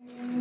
Yeah.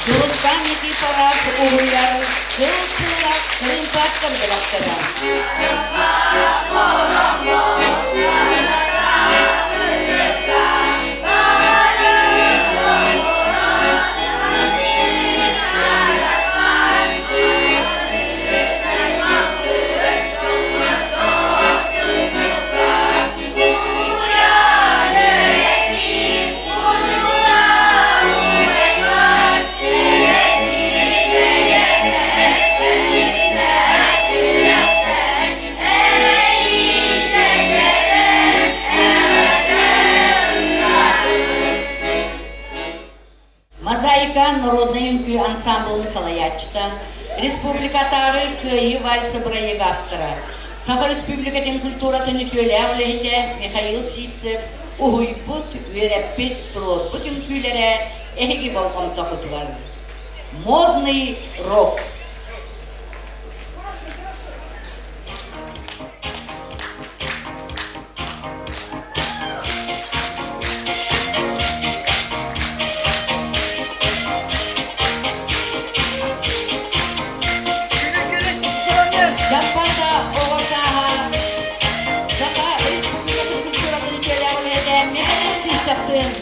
Сулустаан Никифоров уһуйар Кыл кыылах кырыымпааттар бөлөхтөрө. Мозаика народнай үҥкүү ансаамбылын салайааччыта, республикатааҕы Кыайыы вальса бырайыак ааптара, Саха Республикатын культуратын үтүөлээх үлэһитэ Михаил Сивцев уһуйбут, үөрэппит, туруорбут үҥкүүлэрэ эһиги болҕомтоҕутугар. Модный рок. Чаппанда оҕо сааһа Саха Республикатын культуратын үтүөлээх үлэһитэ Михаил Сивцевтыын.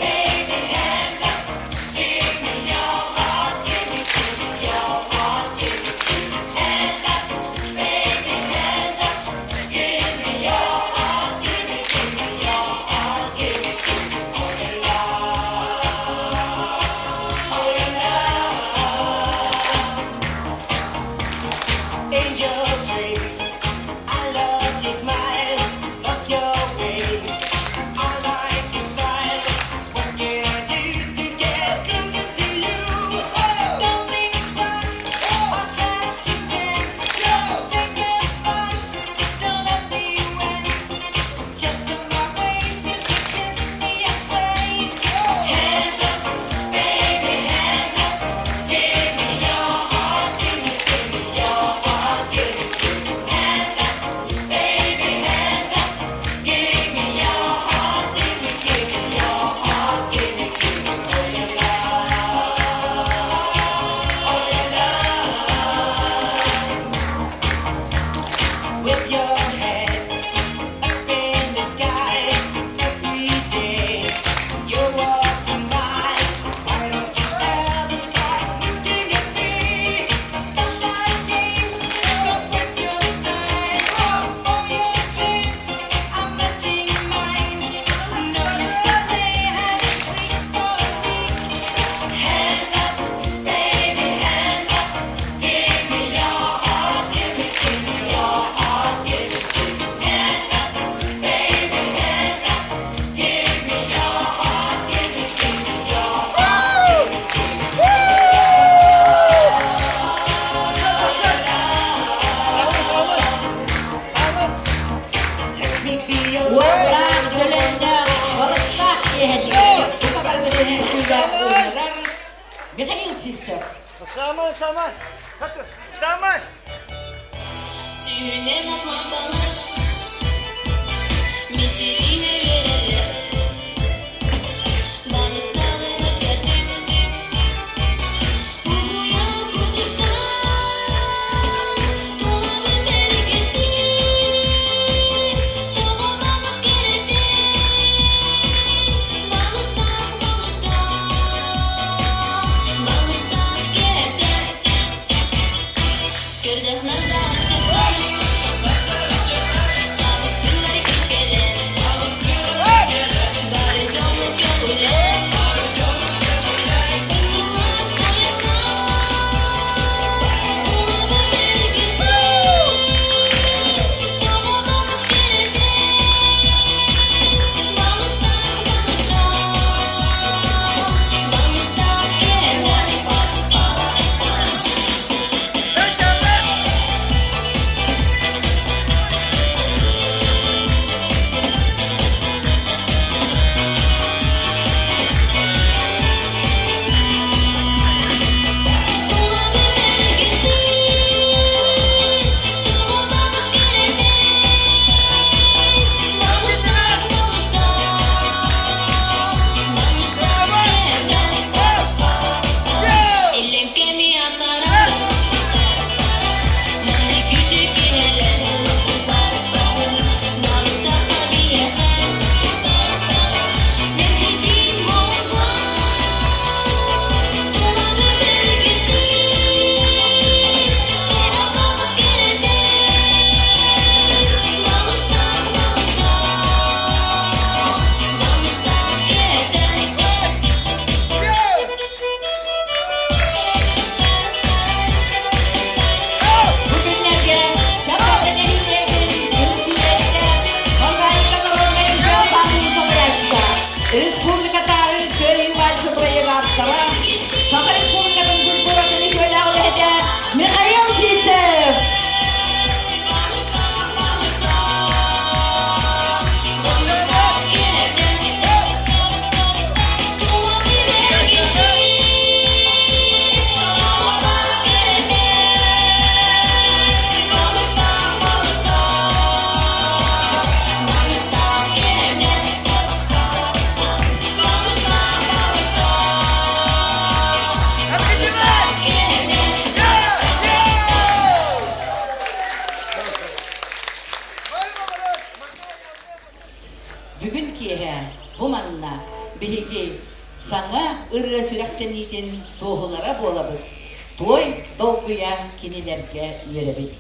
Уоттаах төлөннөөх, балыктаах киэһэтигэр сука баргытын күүгэ ыҥырар Михаил Сивцев. Самай, самай! Самай! Сүүнэн атланталар Мичилине үөрэллэр Балыктаҕын ыччатын Угуйа курдуктар Тулабыт эргиччи Тоҕо баҕас кэрэтий Балыктаах, балыктаах Балыктаах кэрэтэ Көрдөх нардаан чаппар Саҕыстыылар кэккэлэр. сүрэхтэниитин туоһулара буолабыт, туой долгуйа кинилэргэ үөрэбит.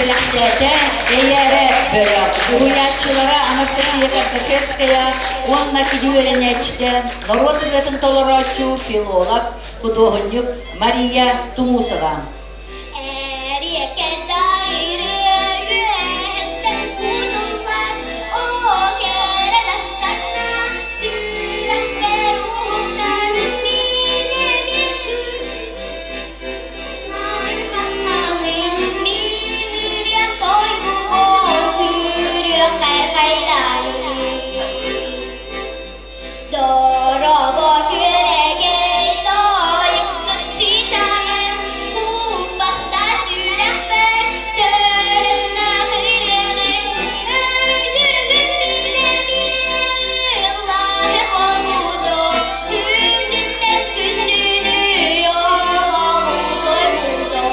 бэлэхтээтэ Эйээрэ бөлөх уһуйааччылара Анастасия Кардашевская уонна кини үөрэнээччитэ, норуот ырыатын толорооччу, филолог, худуоһунньук Мария Тумусова. Эриэккэс дайры үөһэттэн кутуллар, оо, кэрэ да санаа, сүрэхпэр уһуктар, мин эмиэ Атын санааны мин ырыам тойугун түрүөххэ хайлаайы. Доробо күөрэгэй тойуксут чыычааҕым, кууппахта сүрэхпэр төрүннэх үрэҕим, өйдүүгүн мин эмиэ ыллаһы олбутум, күндүттэн күндүнү олоҕу тойбутум.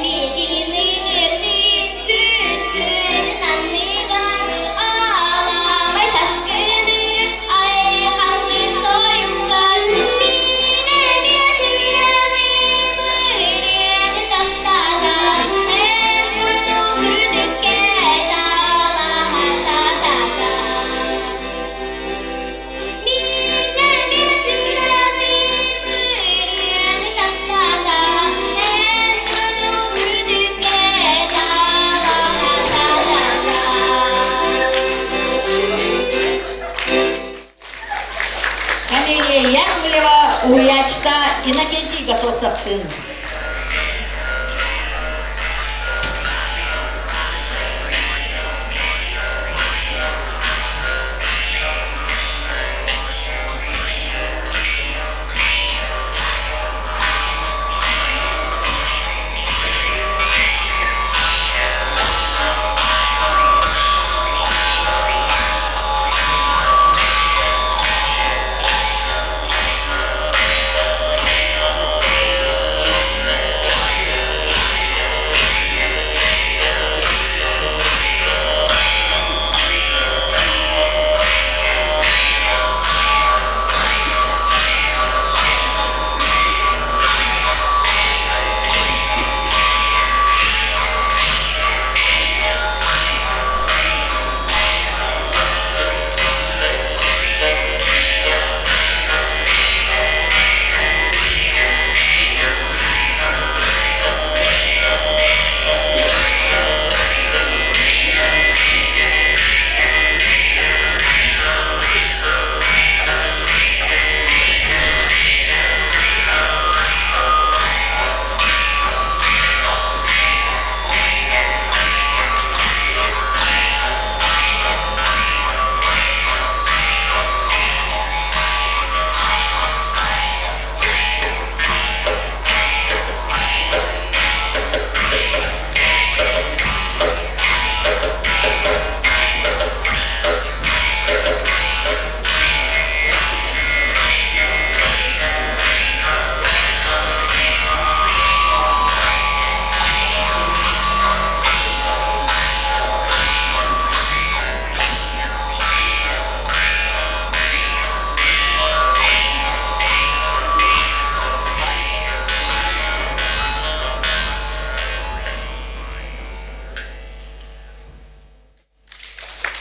Эмигин ыҥырдым күн күөнүн анныгар, аламай саскыны айхаллыыр тойуккар, мин эмиэ сүрэҕим ырыаны таптатар, эн курдук үрдүккэ талаһа сататар. Мин эмиэ сүрэҕим ырыаны таптата, эн курдук үрдүккэ талаһа сатата. Камелия Яковлева уһуйааччыта Иннокентий Готовцевтыын.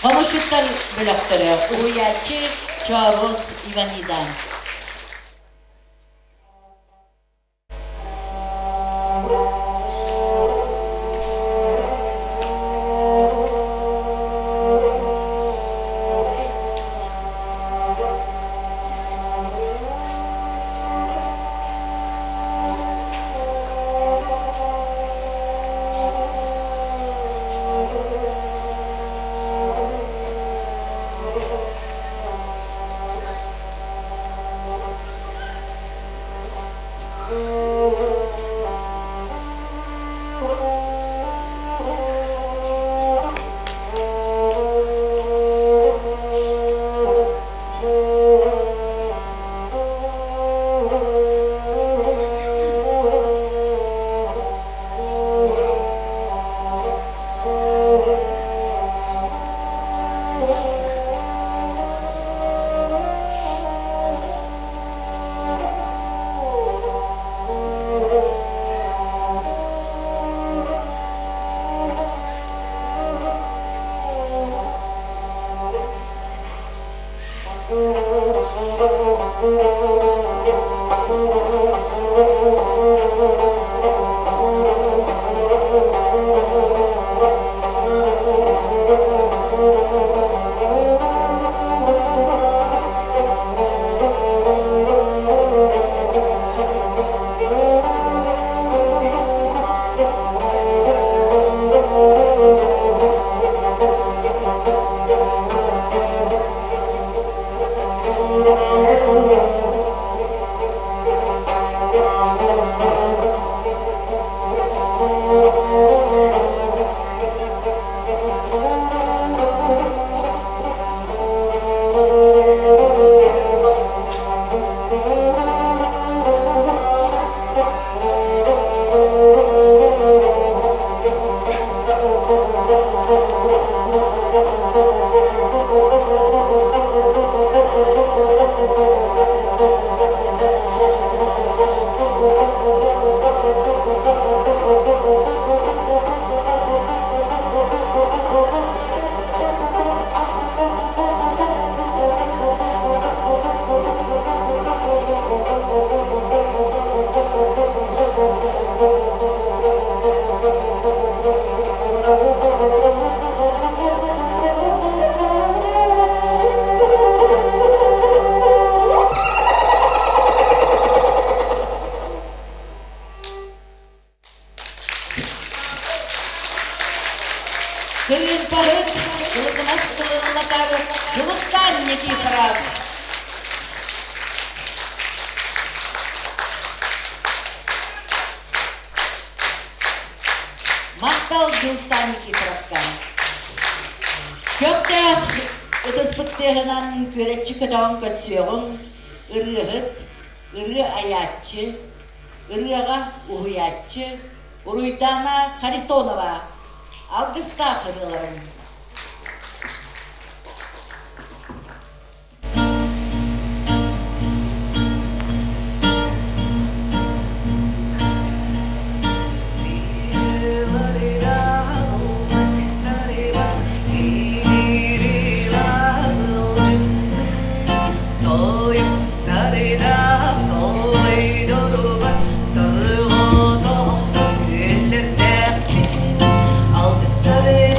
Хомусчуттар бөлөхтөрө уһуйааччы Чоорос Иванида. Кырыымпаһыт, кылыкынас кылыллатар Дьулустаан Никифоров. Махтал Дьулустаан Никифоровка. Көхтөөх ытыспыт тыаһынан күөрэччи көтөҕөн көрсүөҕүҥ, ырыаһыт, ырыа айааччы, ырыаҕа уһуйааччы Уруйдаана Харитонова алгыстаах ырыаларын. Алгыстары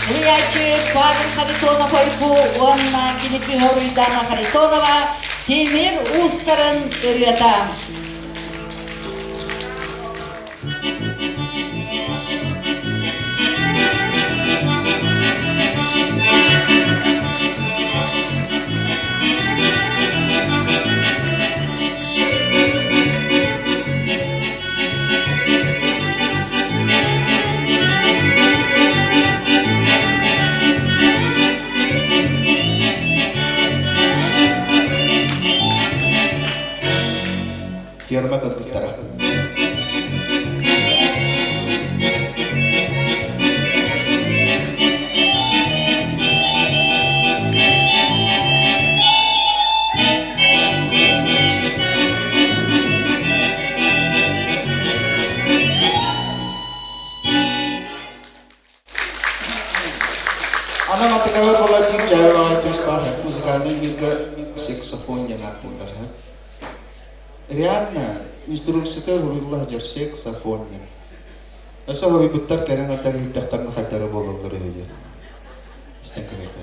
Суруйааччы Павел Харитонов-Ойбу уонна кини кыыһа Уруйдаана Харитонова Тимир уустарын ырыата. Ферма кыргыттара. Ана мантыкабар буолар биир дьээбэ баҕайы тыас баар музыкальный мирга саксофон диэн ааттыыллар. Реально инструкцията уруйулла сылдьар саксофон диэн. Өссө уруйбуттар кэлэн ардах иһиттэхтэринэ хайдары буолаллар үһү диэн. Истэн көрүөххэ.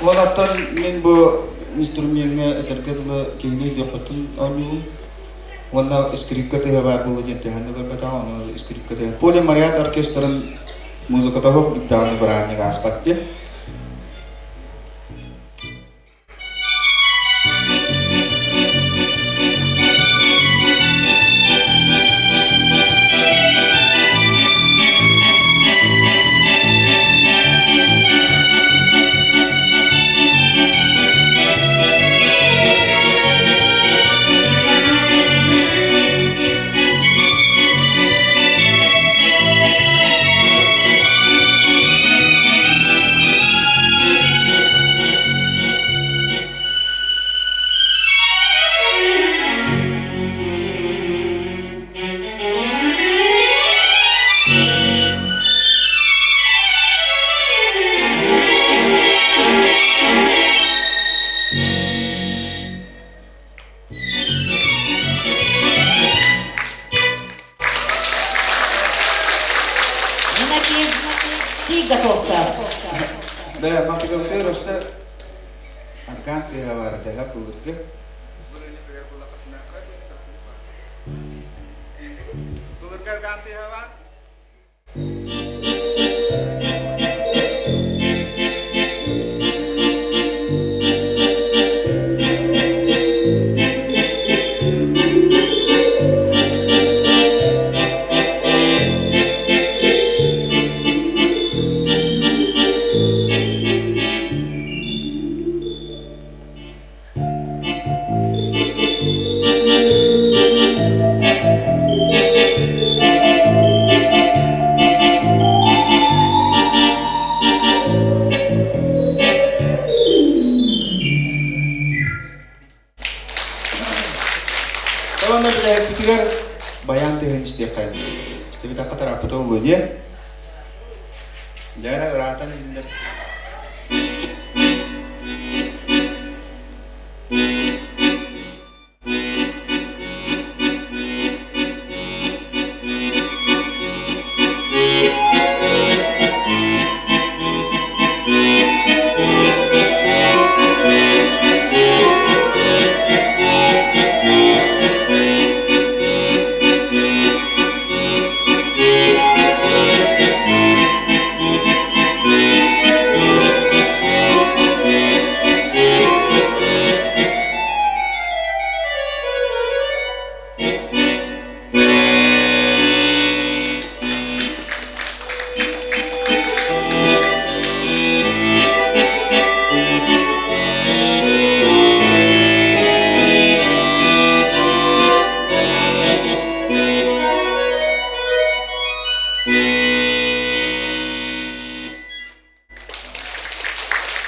Уолаттан мин бу инструмеҥҥа этэргэ дылы киһини өйдүөхпүттэн оонньуубун. Уонна скрипка тыаһа баар буолуо диэн төһөн да көрбөтөҕүм, ону скрипка тыаһа. Поле Мариат оркестрын музыката суох бүттэҕинэ бырааһынньык ааспат диэн. Иннокентий Готовцев. Бэ, мантыгабытыгар өссө аркан тыаһа баара тэһэ былыргы. Былыргы аркан тыаһа баар. Онно билээппитигэр баян тыһын истиэххэйин. Истибитэххэ тараппыта буолуо диэ. Дьэ эрэ ыраатан иһиллэр.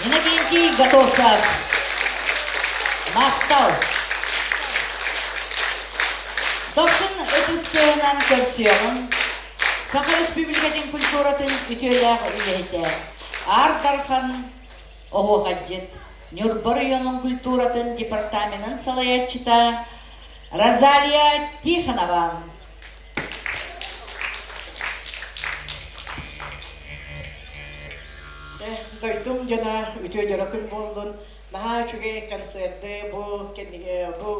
Иннокентий Готовцев. Махтал. Дохсун ытыс тыаһынан көрсүөҕүҥ Саха Республикатын культуратын үтүөлээх үлэһитэ Аар Дархан оһуохайдьыт, Ньурба районун культуратын департаменын салайааччыта Розалия Тихонова. Дойдум дьоно үтүө дьоро күн буоллун. Наһаа үчүгэй концерты бу бу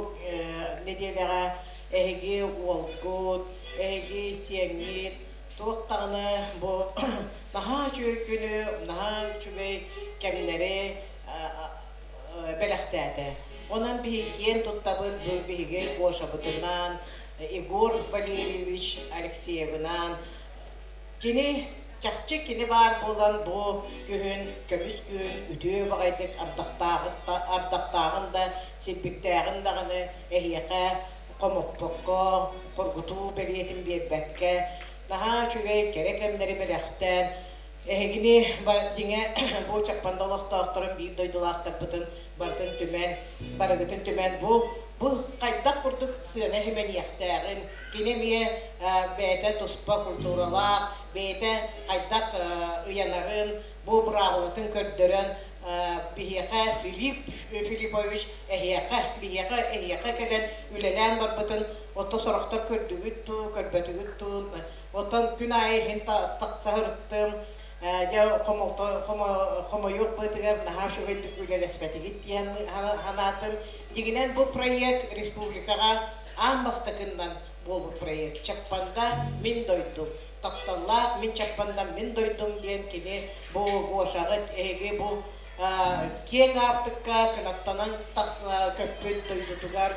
нэдиэлэҕэ эһиги уолгут, эһиги сиэҥҥит туох даҕаны бу наһаа үчүгэй күнү, наһаа үчүгэй кэмнэри бэлэхтээтэ. Онон биһиги киэн туттабыт бу биһиги Гошабытынан, Егор Валерьевич Алексеевынан. Кини чахчы кини баар буолан бу күһүн көмүс күһүн үтүө баҕайдык ардахтааҕын да, силбиктээҕин даҕаны эһиэхэ хомоппокко, хоргутуу бэлиэтин биэрбэккэ, наһаа үчүгэй кэрэ кэмнэри бэлэхтээн, эһигини дьиҥэ бу Чаппанда олохтоохторун биир дойдулаахтарбытын барытын түмэн, барыгытын түмэн бу бу хайдах курдук сыана химэниэхтээҕин, кини эмиэ бэйэтэ туспа культуралаах, бэйэтэ хайдах ыйанарын, бу быраабылатын көрдөрөн биһиэхэ Филипп Филиппович эһиэхэ, биһиэхэ эһиэхэ кэлэн үлэлээн барбытын ото сорохтор көрдүгүт дуу, көрбөтүгүт дуу, оттон күн аайы иһин тахсаһырыттым, дьэ хомойуох быатыгар наһаа үчүгэйдик үлэлэспэтигит диэн санаатым. Дьиҥинэн бу проект республикаҕа аан бастакыннан буолбут проект. Чаппанда мин дойдум, тапталлаах мин Чаппандам мин дойдум диэн кини бу Гошаҕыт эһиги бу киэҥ аартыкка кынаттанан көппүт дойдутугар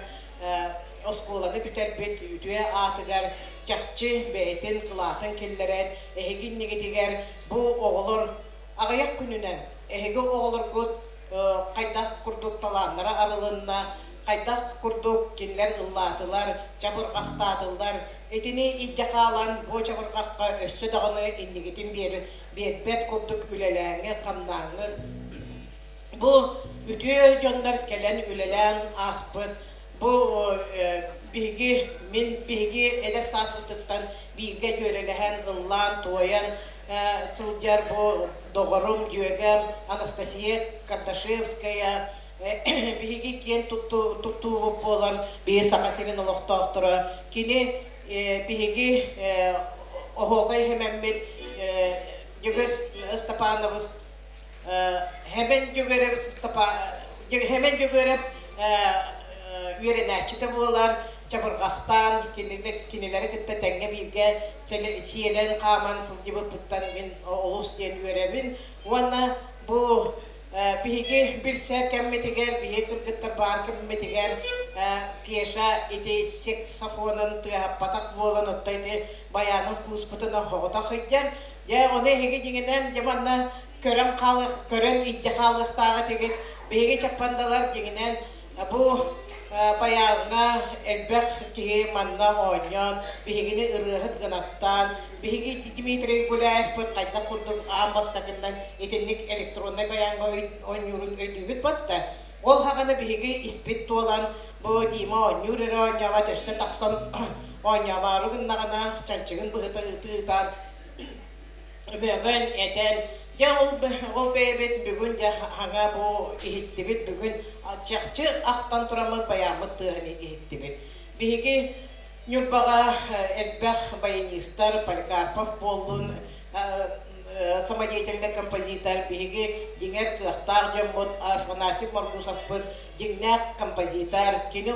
оскуоланы бүтэрбит үтүө аатыгар чахчы бэйэтин кылаатын киллэрэн эһиги иннигитигэр бу оҕолор аҕыйах күнүнэн эһиги оҕолоргут хайдах курдук талааннара арылынна, хайдах курдук кинилэр ыллаатылар, чабырҕахтаатылар. Итини илдьэ хаалан бу чабырҕахха өссө даҕаны иннигитин биэрбэт курдук үлэлээҥҥит, хамнааҥҥыт. Бу үтүө дьоннор кэлэн үлэлээн ааспыт бу биһиги мин биһиги эдэр сааспытыттан бииргэ дьүөрэлэһэн, ыллаан, туойан сылдьар бу доҕорум, дьүөгэм Анастасия Кардашевская биһиги киэн туттуубут буолар биһи Саха сирин олохтоохторо. Кини биһиги оһуокай хэмэммит Дьөгүөр Степанович Хэмэн Дьөгүөрэп Хэмэн Дьөгүөрэп үөрэнээччитэ буолар, чабырҕахтаан кинилэри кытта тэҥҥэ бииргэ сиэлэн хааман сылдьыбыппыттан мин олус диэн үөрэбин. Уонна бу биһиги билсэр кэммитигэр, биһиги кыргыттар баар кэммитигэр Кеша ити саксофонун тыаһаппатах буолан, оттон ити байаанын кууспутунан соҕотох сылдьар. Дьэ, ону эһиги дьиҥинэн, дьэ манна көрөн хаалыах, көрөн илдьэ хаалыахтаах этигит. Биһиги чаппандалар дьиҥинэн бу байааҥҥа элбэх киһи манна оонньоон, биһигини ырыаһыт гынаттаан, биһиги Дмитрий Гуляевпыт хайдах курдук аан бастакыннан итинник электроннай байааҥҥа оонньуурун өйдүүбүт батта. Ол хаҕана биһиги испит туолан, бу Дима оонньуур эрэ оонньообот, өссө тахсан оонньоомоору гыннаҕына, чанчыгын быһыта ыытыы-ыытаан Бөкөн этэн, дьэ ол, ол бэйэбит бүгүн дьэ хаҥа бу иһиттибит, бүгүн чахчы ахтан тураммыт байааммыт тыаһын иһиттибит. Биһиги Ньурбаҕа элбэх баянистар, Поликарпов буоллун, самодеятельный композитор, биһиги дьиҥэр кыахтаах дьоммут Афанасий Моргусовпыт дьиҥнээх композитор, кини,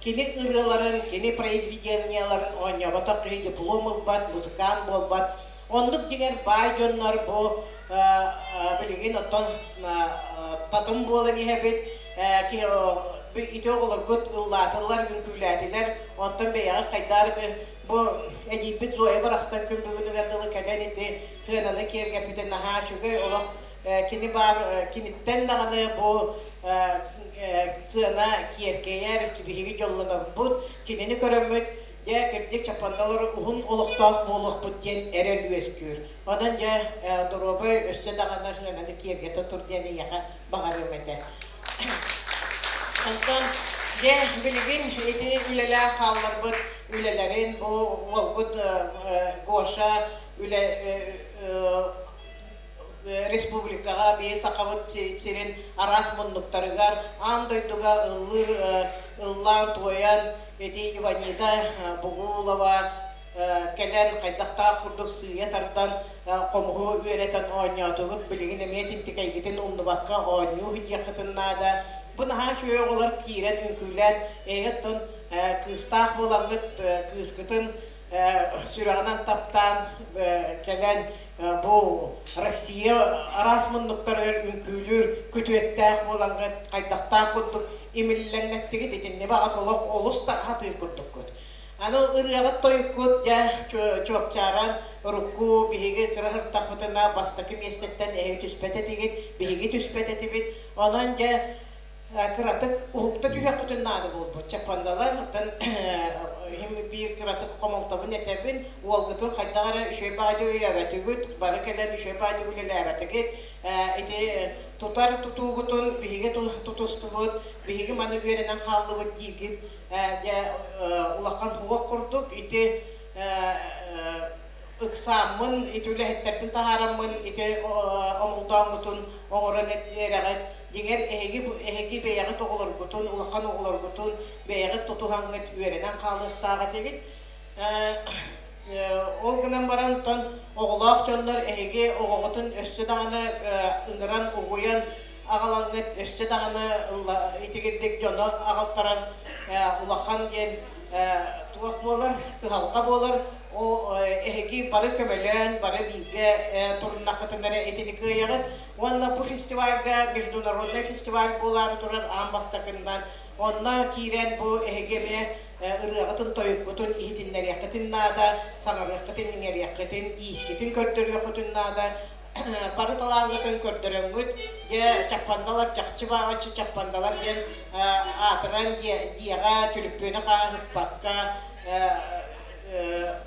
кини ырыаларын, кини произведениеларын оонньооботох киһи диплом ылбат, музыкант буолбат. Оннук дьиҥэр баай дьоннор бу билигин оттон татым буолан иһэбит. Ити оҕолоргут ыллаатылар, үҥкүүлээтилэр, онтон бэйэҕит хайдаар бу эдьиийбит Зоя барахсан күн бүгүнүгэр дылы кэлэн ити сыананы киэргэппитин наһаа үчүгэй олох кини баар киниттэн даҕаны бу сыана киэркэйэр, биһиги дьоллонорбут, кинини көрөммүт, дьэ кырдьык чаппандалар уһун олохтоох буолуохпут диэн эрэл үөскүүр. Онон дьэ доруобай өссө даҕаны сыананы киэргэтэ тур диэн эйиэхэ баҕарыам этэ. Онтон дьэ билигин ити үлэлээх хаалларбыт үлэлэрин бу уолгут Гоша үлэ республикаҕа биһи Сахабыт сирин араас муннуктарыгар аан дойдуга ыллыыр ыллаан-туойан ити Иванида Бугулова кэлэн хайдахтаах курдук сыыйа тардан хомуһу үөрэтэн оонньоотугут билигин эмиэ тинтикэйгитин умнубакка оонньуу диэххитин наада. Бу наһаа үчүгэй оҕолор киирэн үҥкүүлээн эһиги оттон кыыстаах буоламмыт кыыскытын сүрэҕинэн таптаан кэлэн бу Россия араас муннуктарыгар үҥкүүлүүр күтүөттээх буолаҥҥыт хайдахтаах курдук имиллэҥнэттигит итинни баҕас олох олус да сатыыр курдуккут. Аны ырыаҕыт тойуккут дьэ чуопчааран урукку биһиги кыра сыртахпытына бастакы миэстэттэн эһиги түспэт этигит, биһиги түспэт этибит. Онон дьэ кыратык уһукта түһүөххүтүн наада буолбут. Чаппандалар оттон иһим биир кыратык хомолтобун этэбин, уолгутун хайдах эрэ үчүгэй баҕайы өйөөбөтүгүт, бары кэлэн үчүгэй баҕайы үлэлээбэтигит. Ити тутар тутуугутун биһиги тутустубут, биһиги маны үөрэнэн хааллыбыт диигит. Дьэ улахан уох курдук ити ыксааммын, ити үлэһиттэрбин таһаараммын, ити омулдооҥҥутун оҥорон эрэҕит. Дьиҥэр, эһиги, эһиги бэйэҕит оҕолоргутун, улахан оҕолоргутун бэйэҕит тутуһаҥҥыт үөрэнэн хаалыахтаах этигит. Ол гынан баран, оттон оҕолоох дьоннор эһиги оҕоҕутун өссө даҕаны ыҥыран, угуйан аҕалаҥҥыт, өссө даҕаны итигирдик дьону аҕалтарар улахан диэн туох буолар, кыһалҕа буолар. О эһиги бары көмөлөөн, бары бииргэ туруннаххытына эрэ итини кыайаҕыт. Уонна бу фестивальга международный фестиваль буолаары турар аан бастакыннан онно киирэн бу эһиги эмиэ ырыаҕытын, тойуккутун иһитиннэриэххитин наада, саҥарыаххытын, иҥэриэххитин, иискитин көрдөрүөххүтүн наада. Бары талааҥҥытын көрдөрөҥҥүт, дьэ чаппандалар чахчы баҕаччы чаппандалар диэн аатыран дьиэҕэ түлүппүөнү хааһыппакка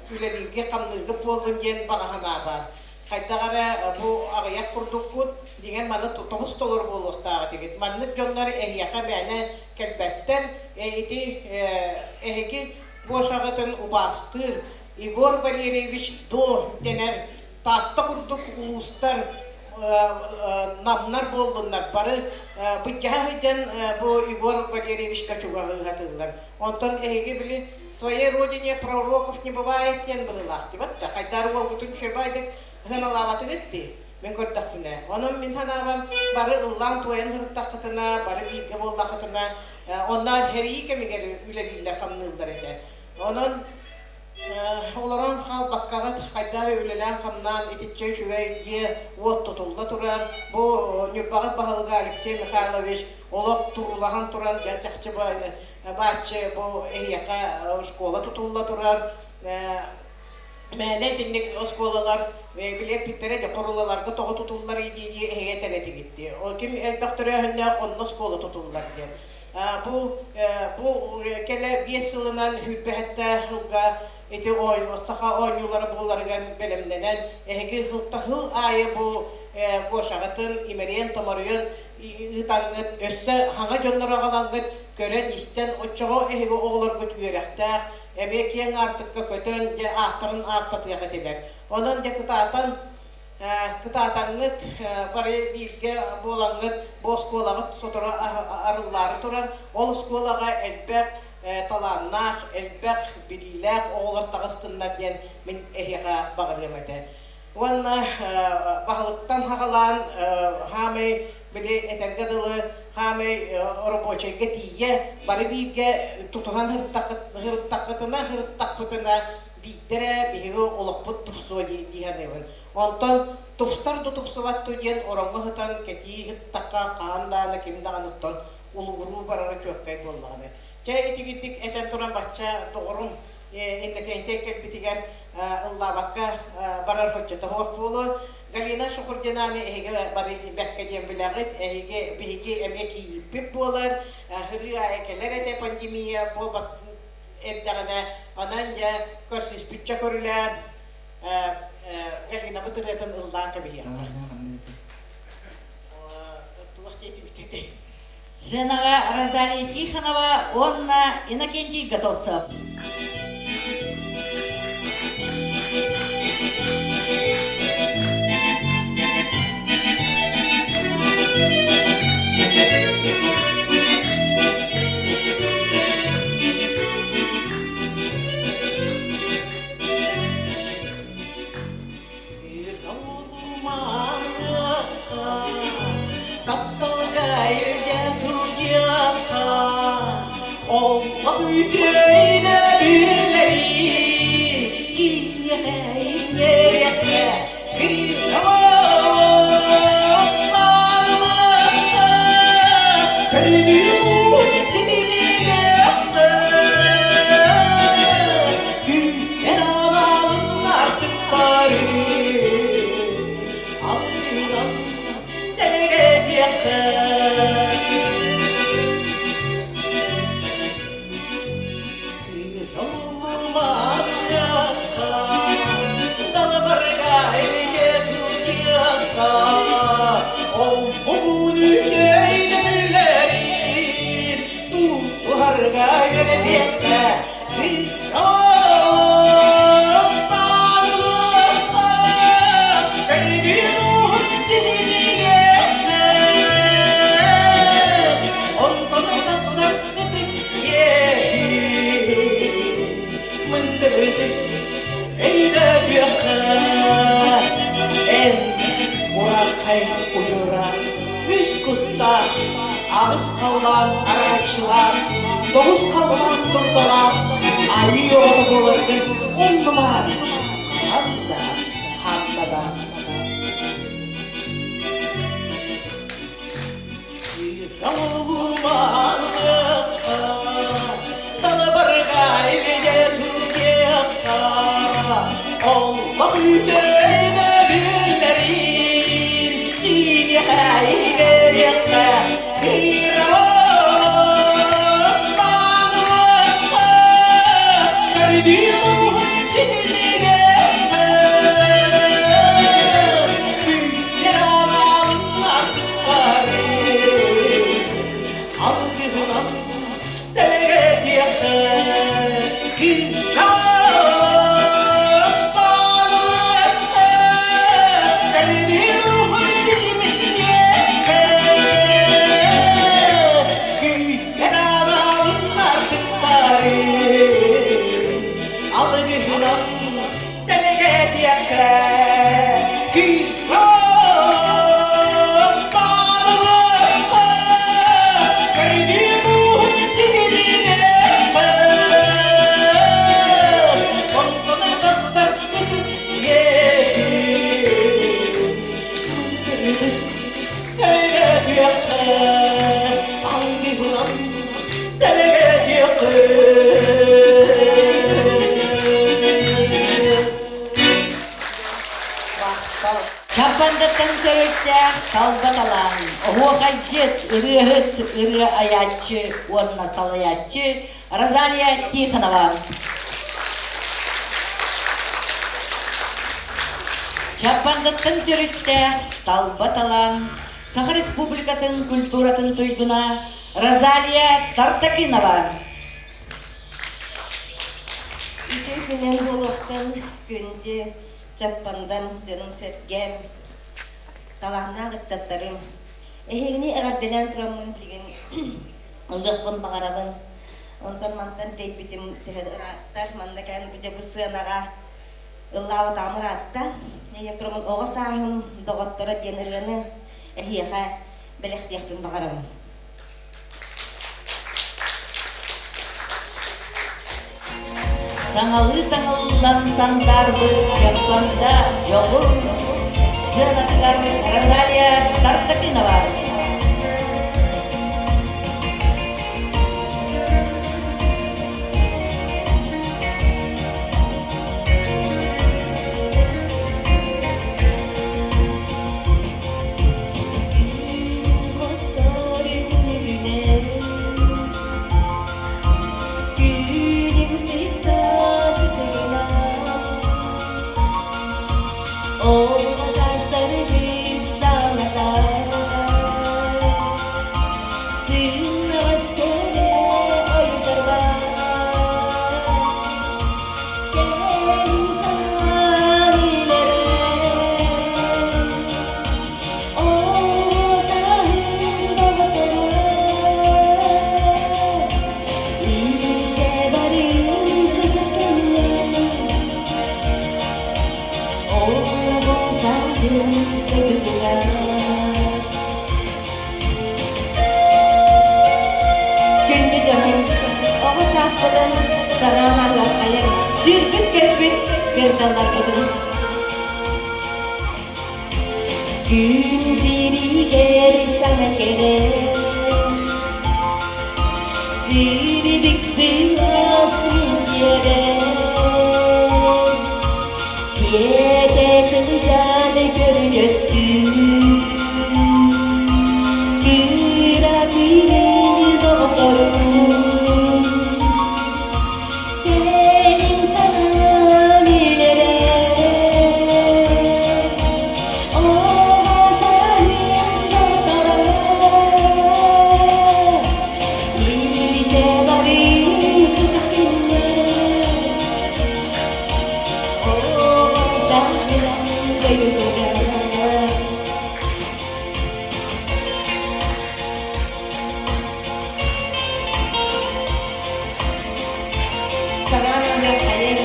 үлэлииргэ-хамныырга буоллун диэн баҕа санаа баар. Хайдах эрэ бу аҕыйах курдуккут, дьиҥэр маны тоҕус толору буолуохтаах этигит. Маннык дьоннор эһиэхэ мээнэ кэлбэттэр. Ити эһиги Гошаҕытын убаастыыр Егор Валерьевич До дэнэр Таатта курдук улуустар намнар буоллуннар бары быдьаһа сылдьан бу Егор Валерьевичка чугаһыыһатыллар. Онтон эһиги били своей родине пророков не бывает диэн быһыылаах дибат да хайдаар уолгутун үчүгэйдик ыһыналаабатыгыт дии. Мин көрдөхпүнэ. Онон мин санаабар бары ыллаан-туойан сырыттаххытына, бары бииргэ буоллаххытына, онно сэрии кэмигэр үлэлииллэр-хамныыллар этэ. Онон олорон хаалбаккаҕыт хайдах эрэ үлэлээн-хамнаан итиччэ үчүгэй дьиэ уот тутулла турар. Бу Ньурбаҕыт баһылыга Алексей Михайлович олох туруулаһан туран дьэ чахчы бааччы бу эһиэхэ школа тутулла турар. Мээнэ итинник оскуолалар били эппиттэрэ дьэ хорулаларга тоҕо тутуллар дии дии эһиги этэр этигит дии. Ол ким элбэх төрөөһүннээх онно оскуола тутуллар диэн. Бу бу кэлэ 5 сылынан сүүрбэһэттэ сылга ити саха оонньуулара буоларыгар бэлэмнэнэн эһиги сыл аайы бу Гошаҕытын имэрийэн-томоруйан ыытаҥҥыт өссө хаҥа дьоннору аҕалаҥҥыт көрөн-истэн оччоҕо эһиги оҕолоргут үөрэхтээх эмиэ киэҥ аартыкка көтөн дьэ ааттарын ааттатыах этилэр. Онон дьэ кытаатан кытаатаҥҥыт бары бииргэ буолаҥҥыт бу оскуолаҕыт сотору арыллаары турар. Ол оскуолаҕа элбэх талааннаах, элбэх билиилээх оҕолор таҕыстыннар диэн мин эһиэхэ баҕарыам этэ. Уонна баһылыктан хаҕалаан хаамай били этэргэ дылы хаамай оробуочайга тиийэ бары бииргэ тутуһан һырыттаххытына һырыттахпытына биирдэрэ биһиги олохпут тупсуо дии саныыбын. Онтон тупсар да тупсубат дуу диэн ороҥҥо сытан кэтии сыттахха хаан даҕаны ким даҕаны оттон улугуруу барара чуолкай буоллаҕына. Чэ итигирдик этэн туран бачча доҕорум Иннокентий кэлбитигэр ыллаабакка барар хоччото суох буолуо. Галина Шухурдинаны эһиги бары бэккэ диэн билэҕит. Эһиги биһиги эмиэ кийииппит буолар. Һырыы аайы кэлэр этэ пандемия буолбат эрдэҕинэ. Онон дьэ көрсүспүччэ көрүлээн Галинабыт ырыатын ыллаан кэбиһиэххэ. Туох диэтибит этэй? Сценаҕа Розалия Тихонова уонна Иннокентий Готовцев. Тапталга илдьэ сылдьыахха, олох үтүөйдэ биллэрии, киниэхэ иҥэриэххэ, кыыһырыммаанымыахха, төрдүн ситимиэххэ, күүтэр аналын артыктары алтыынан тэлгэтиэххэ. Кыыраллыманыахха, далбарга илдьэ сылдьыахха, ол өйдөбүллэрин тутуһарга үөрэтиэххэ, Онтон тахсар ытык мындырдык өйдөтүөххэ эн урархай удьуора үс куттаах аҕыс халлаан араҥаччылаах тоҕус халлаан дурдалаах айыы оҕото буоларгын умнумаан ханна ханна да Далабарга илдьэ сылдьыахха, олох үтүөйдэ биллэрин, киниэхэ иҥэриэххэ, кыыралаах көрдүүн уһун кинилигэххэ, күннэр аналлар Алгыһынан тэлгэтиэххэ, Чаппандаттан төрүттээх талба талаан, оһуохайдьыт, ырыаһыт, ырыа айааччы уонна салайааччы Розалия Тихонова. Чаппандаттан төрүттээх талба талаан, Саха Республикатын культуратын туйгуна Розалия Тартакинова. Үтүө күнүн буолуохтун күндү Чаппандан дьонум-сэргэм, талааннаах ыччаттарым. Эһигини эҕэрдэлээн тураммын билигин ылыахпын баҕарабын. Онтон мантан тэйбитим төһө ырааттар, манна кэлэн бу дьэ бу сыанаҕа ыллаабатаҕым ыраатта. Эйиэм тураммын оҕо сааһым доҕотторо диэн ырыаны эһиэхэ бэлэхтиэхпин баҕарабын. Саҥалыы таҥыллан сандаарбыт Чаппанда дьоҕур сыанатыгар Розалия Тартакинова. Күндү дьонум, оҕо сааспытын санаан аһыаххайыҥ, сирбит-көппүт кырдалларбытын Күн сиригэр саҥа кэрэ, сирдик сылаас минтиэрэ, сиэтэ сылдьан көрдөстүү, кыра күнүн доҕотторум. Кэлин санаам илэрэ, оҕо сааһым доҕоро, илдьэ барыым кытыс кэннэ, оҕо сааһым дойдутугар. Санаан ылыаххайыҥ,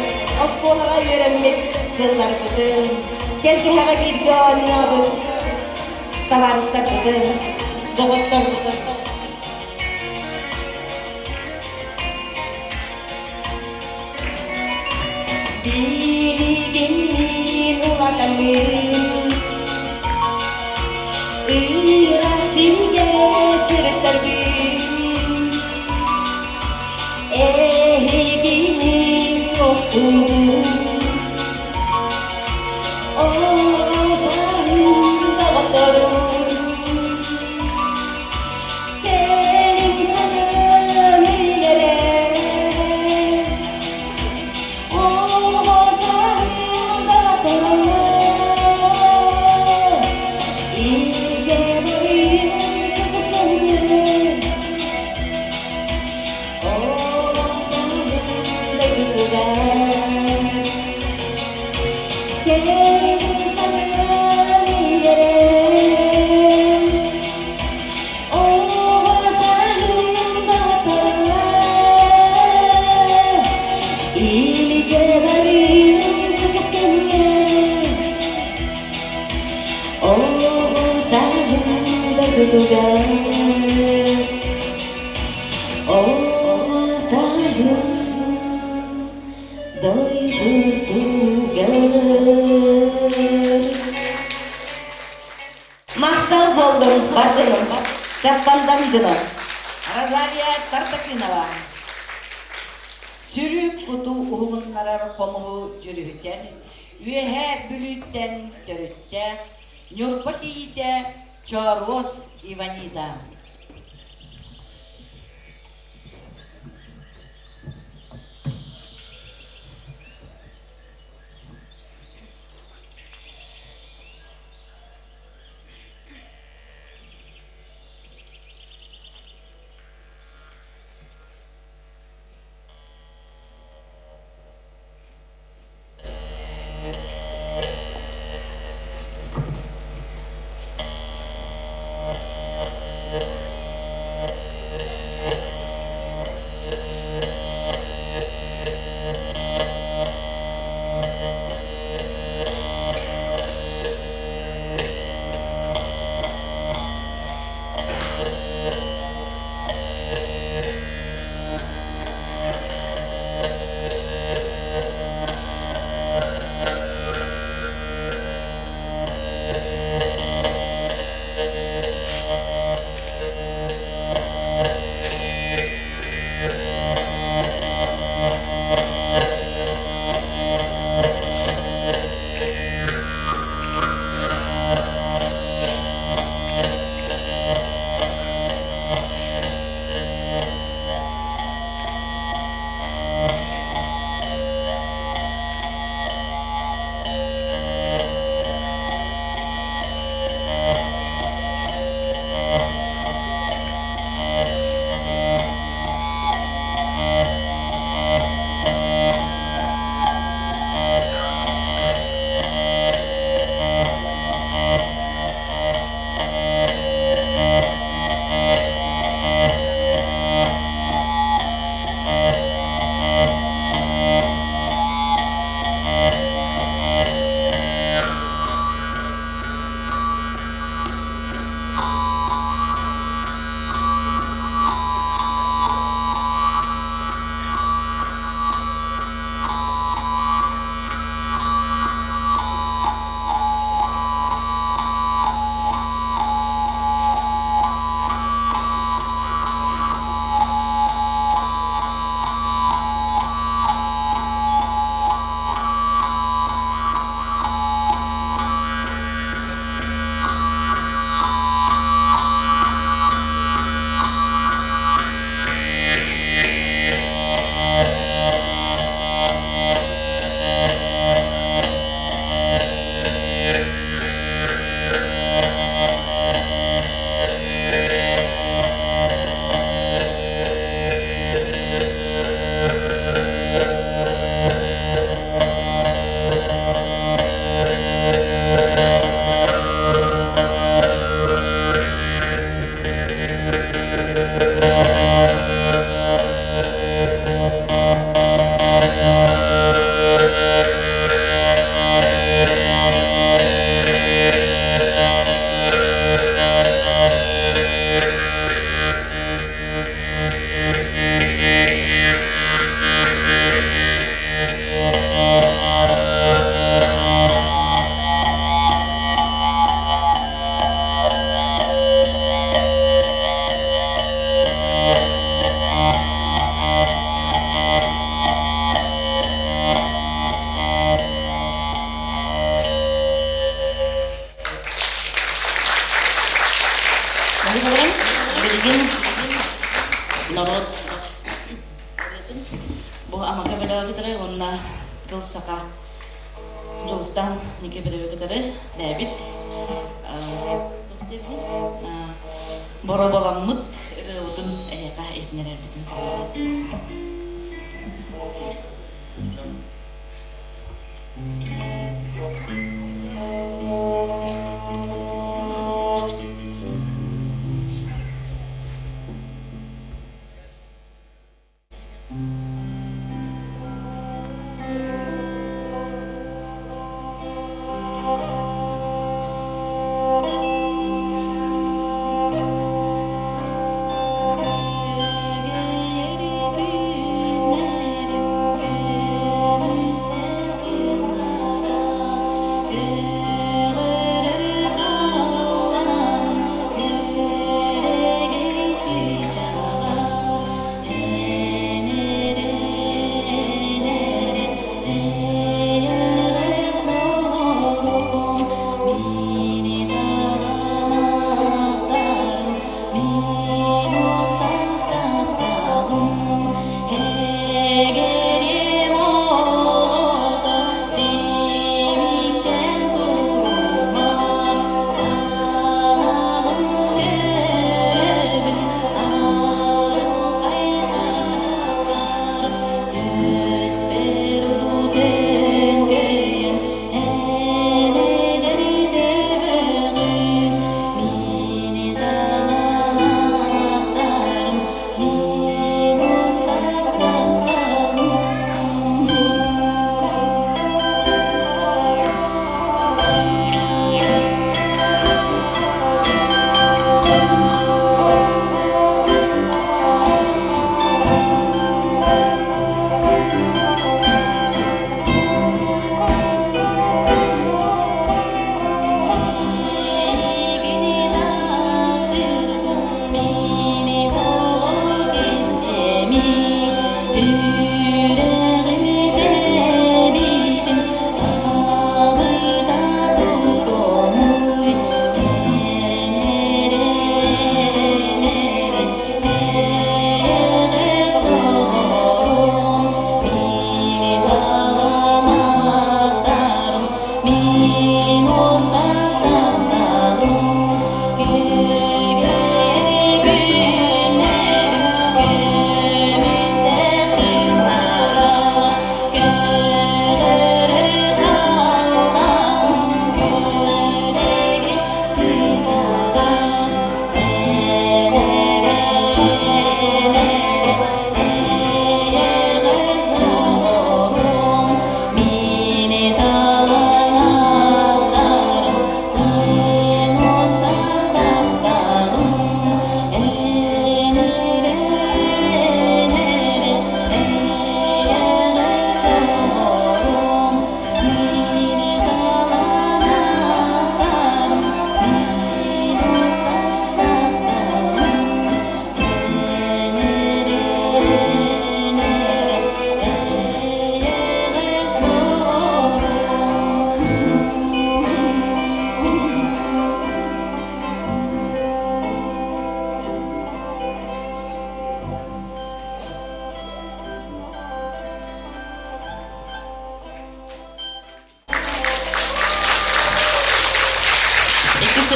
оскуолаҕа үөрэммит сылларбытын, кэлгэһэҕэ бииргэ оонньообут табаарыстарбытын, доҕотторбутун. Билигин мин улатаммын, ыыра сиргэ сырыттарбын, эһигини суохтуубун. Оо, сааһым доҕотторум, Кэлин санаам илэрэ, оҕо сааһым илдьэ барыым кытыс оҕо сааһым дойдутугар. Кэлин санаам илэрэ, Махтал буоллун бар дьонум, Чаппандам дьоно. Розалия Тартакинова. Сүрү куту уһугуннарар хомуһу дьүрүһүтэн, Үөһээ Бүлүүттэн төрүттээх Ньурба кийиитэ Чооруос Иванида. Билигин норуот бу Амака бөлөҕү кытары уонна Кыл Саха Дьулустаан Ники бөлөҕү кытары бэйэбит бороболаммыт ырыабытын эһиэхэ иһитиннэрэрбитин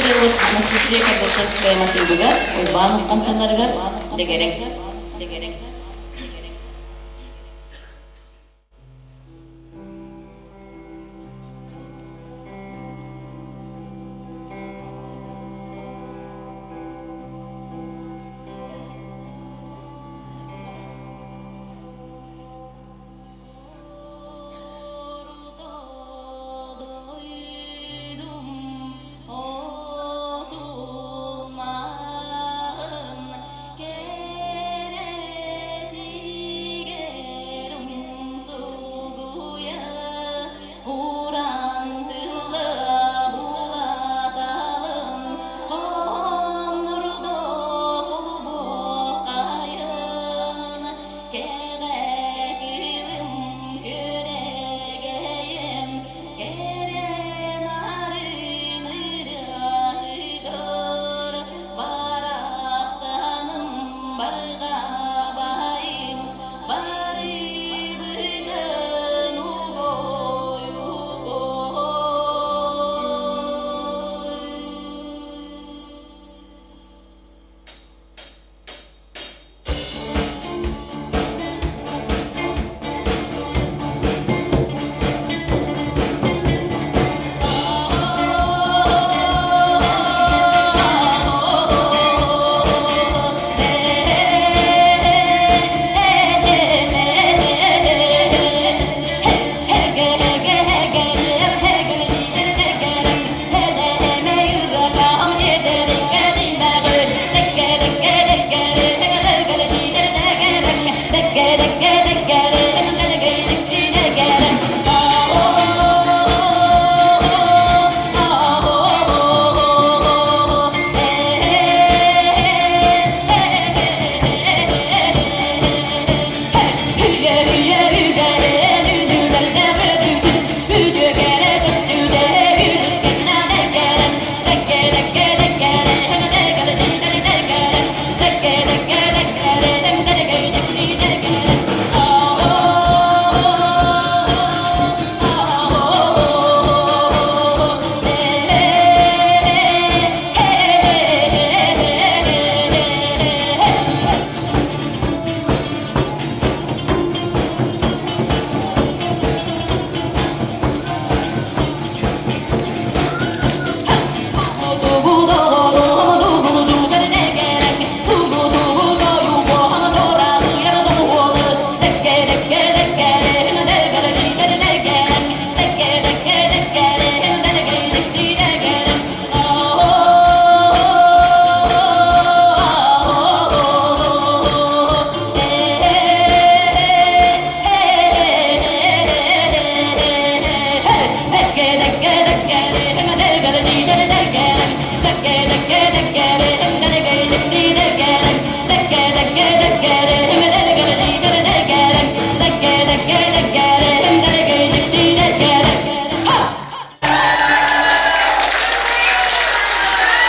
ырыабыт Анастасия Кардашевская матыыбыгар, Уйбаан Уххан тылларыгар Дэгэрэҥ. Дэгэрэҥ.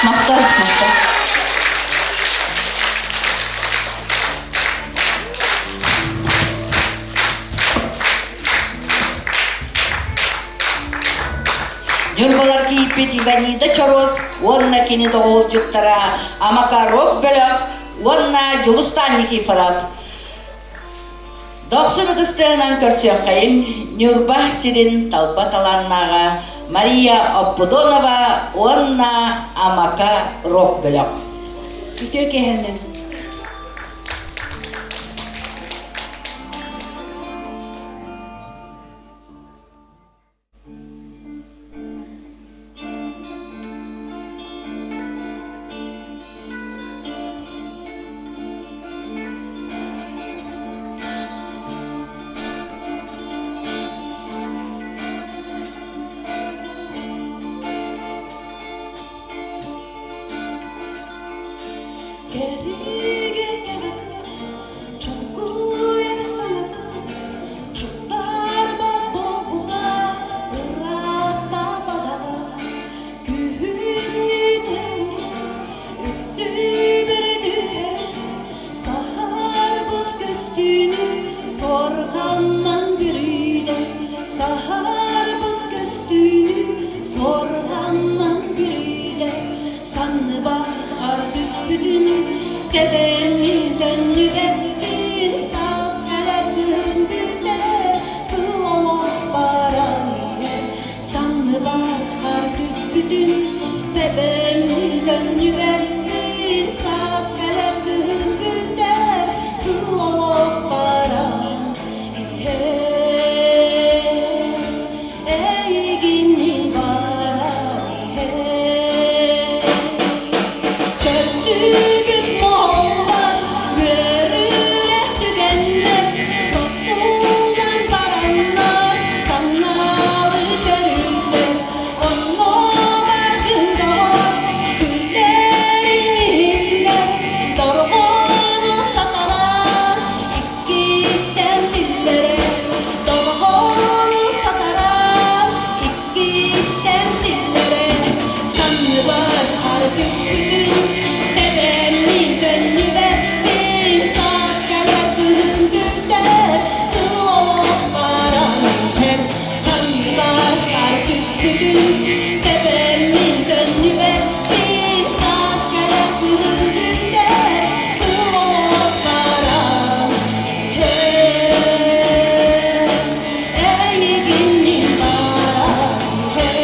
Махтал, махтал. Ньурбалар кииппит Иванида Чорос уонна кини доҕолдьуттара Амакаров бөлөх уонна Дьулустан Никифоров. Дохсун ытыстыынан көрсүөххэйин Ньурба сирин талба талааннааҕа Мария Оппудонова уонна Амака рок бөлөх. Үтүө киэһэнэн. Тэбэммин төннүбэппин саас кэлэр күн бүтэр Сыл олох баран иһэр Санныбар хар түспүтүн Тэбэммин төннүбэппин саас кэлэр күн бүтэр Сыл олох баран иһэр Эйигиннин баран иһэр Көрсүгүт моһоллор, үөрүүлээх түгэннэр, Сотуллан бараннар, самнаалы көрүллэр. Оннооҕор күн-доҕор, күллэрин иһиллэр, Дорҕоону сатарар, иккистэн биллэрэр. Дорҕоону сатарар, иккистэн биллэрэр. Санныбар хаар түспүтүн, тэбэммин төннүбэппин, саас кэлэр күһүн бүтэр, сыл олох баран иһэр. Санныбар хаар түспүтүн, тэбэммин төннүбэппин, саас кэлэр күһүн бүтэр, сыл олох баран иһэр. Эйигиннин баран иһэр.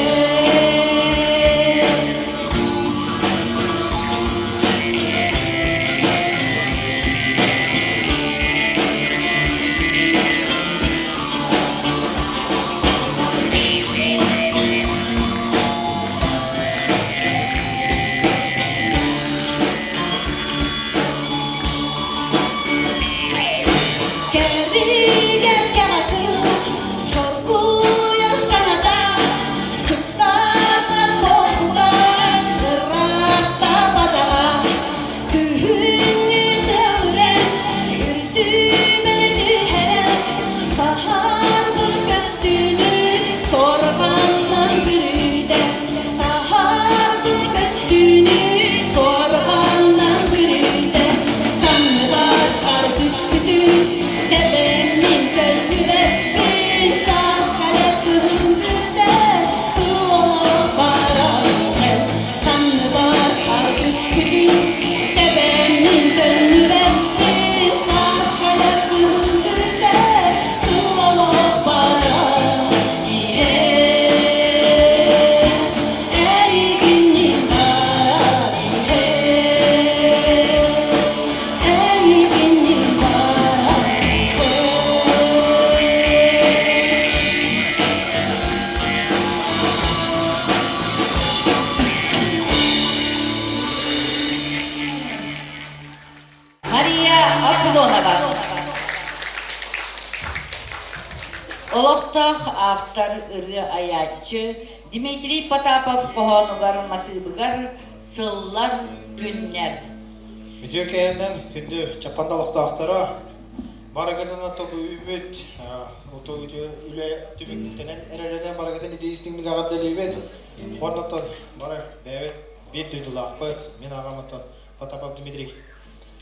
Кэригэр кэҕэтин чоргуйар саҥата чуптарбат буолбута ыраатта бадаҕа Күһүҥҥү тыыран үрдүмэр түһэрэн саһарбыт көстүүнү сорҕаннан бүрүдэ саһарбыт көстүүнү сорҕаннан бүрүдэ санныбар хар түспүтүн тэбэммин көрбүбэппин саас кэлэр кыһын бүтэр сыл олох барар санныбар хар түспүтүн тэбэммин төннүбэппин саас кэлэр кыһын бүтэр сыл олох барар иһэр эйигиннин барар иһэр эйигиннин барар иһэр. Мария Аполлонова. Олохтоох автор, ырыа айааччы Дмитрий Потапов хоһоонугар матыыбыгар «Сыллар, күннэр». Үтүө кэһэннэн күндү Чаппанда олохтоохторо барыгытын тобу үүмүт уту үтүө үлэ түмүктэнэн эрэринэн барыгытын идиистиҥник аҕардалыыбыт. Уонна бары бэйэбит биир дойдулаахпыт, мин аҕам оттон Потапов Дмитрий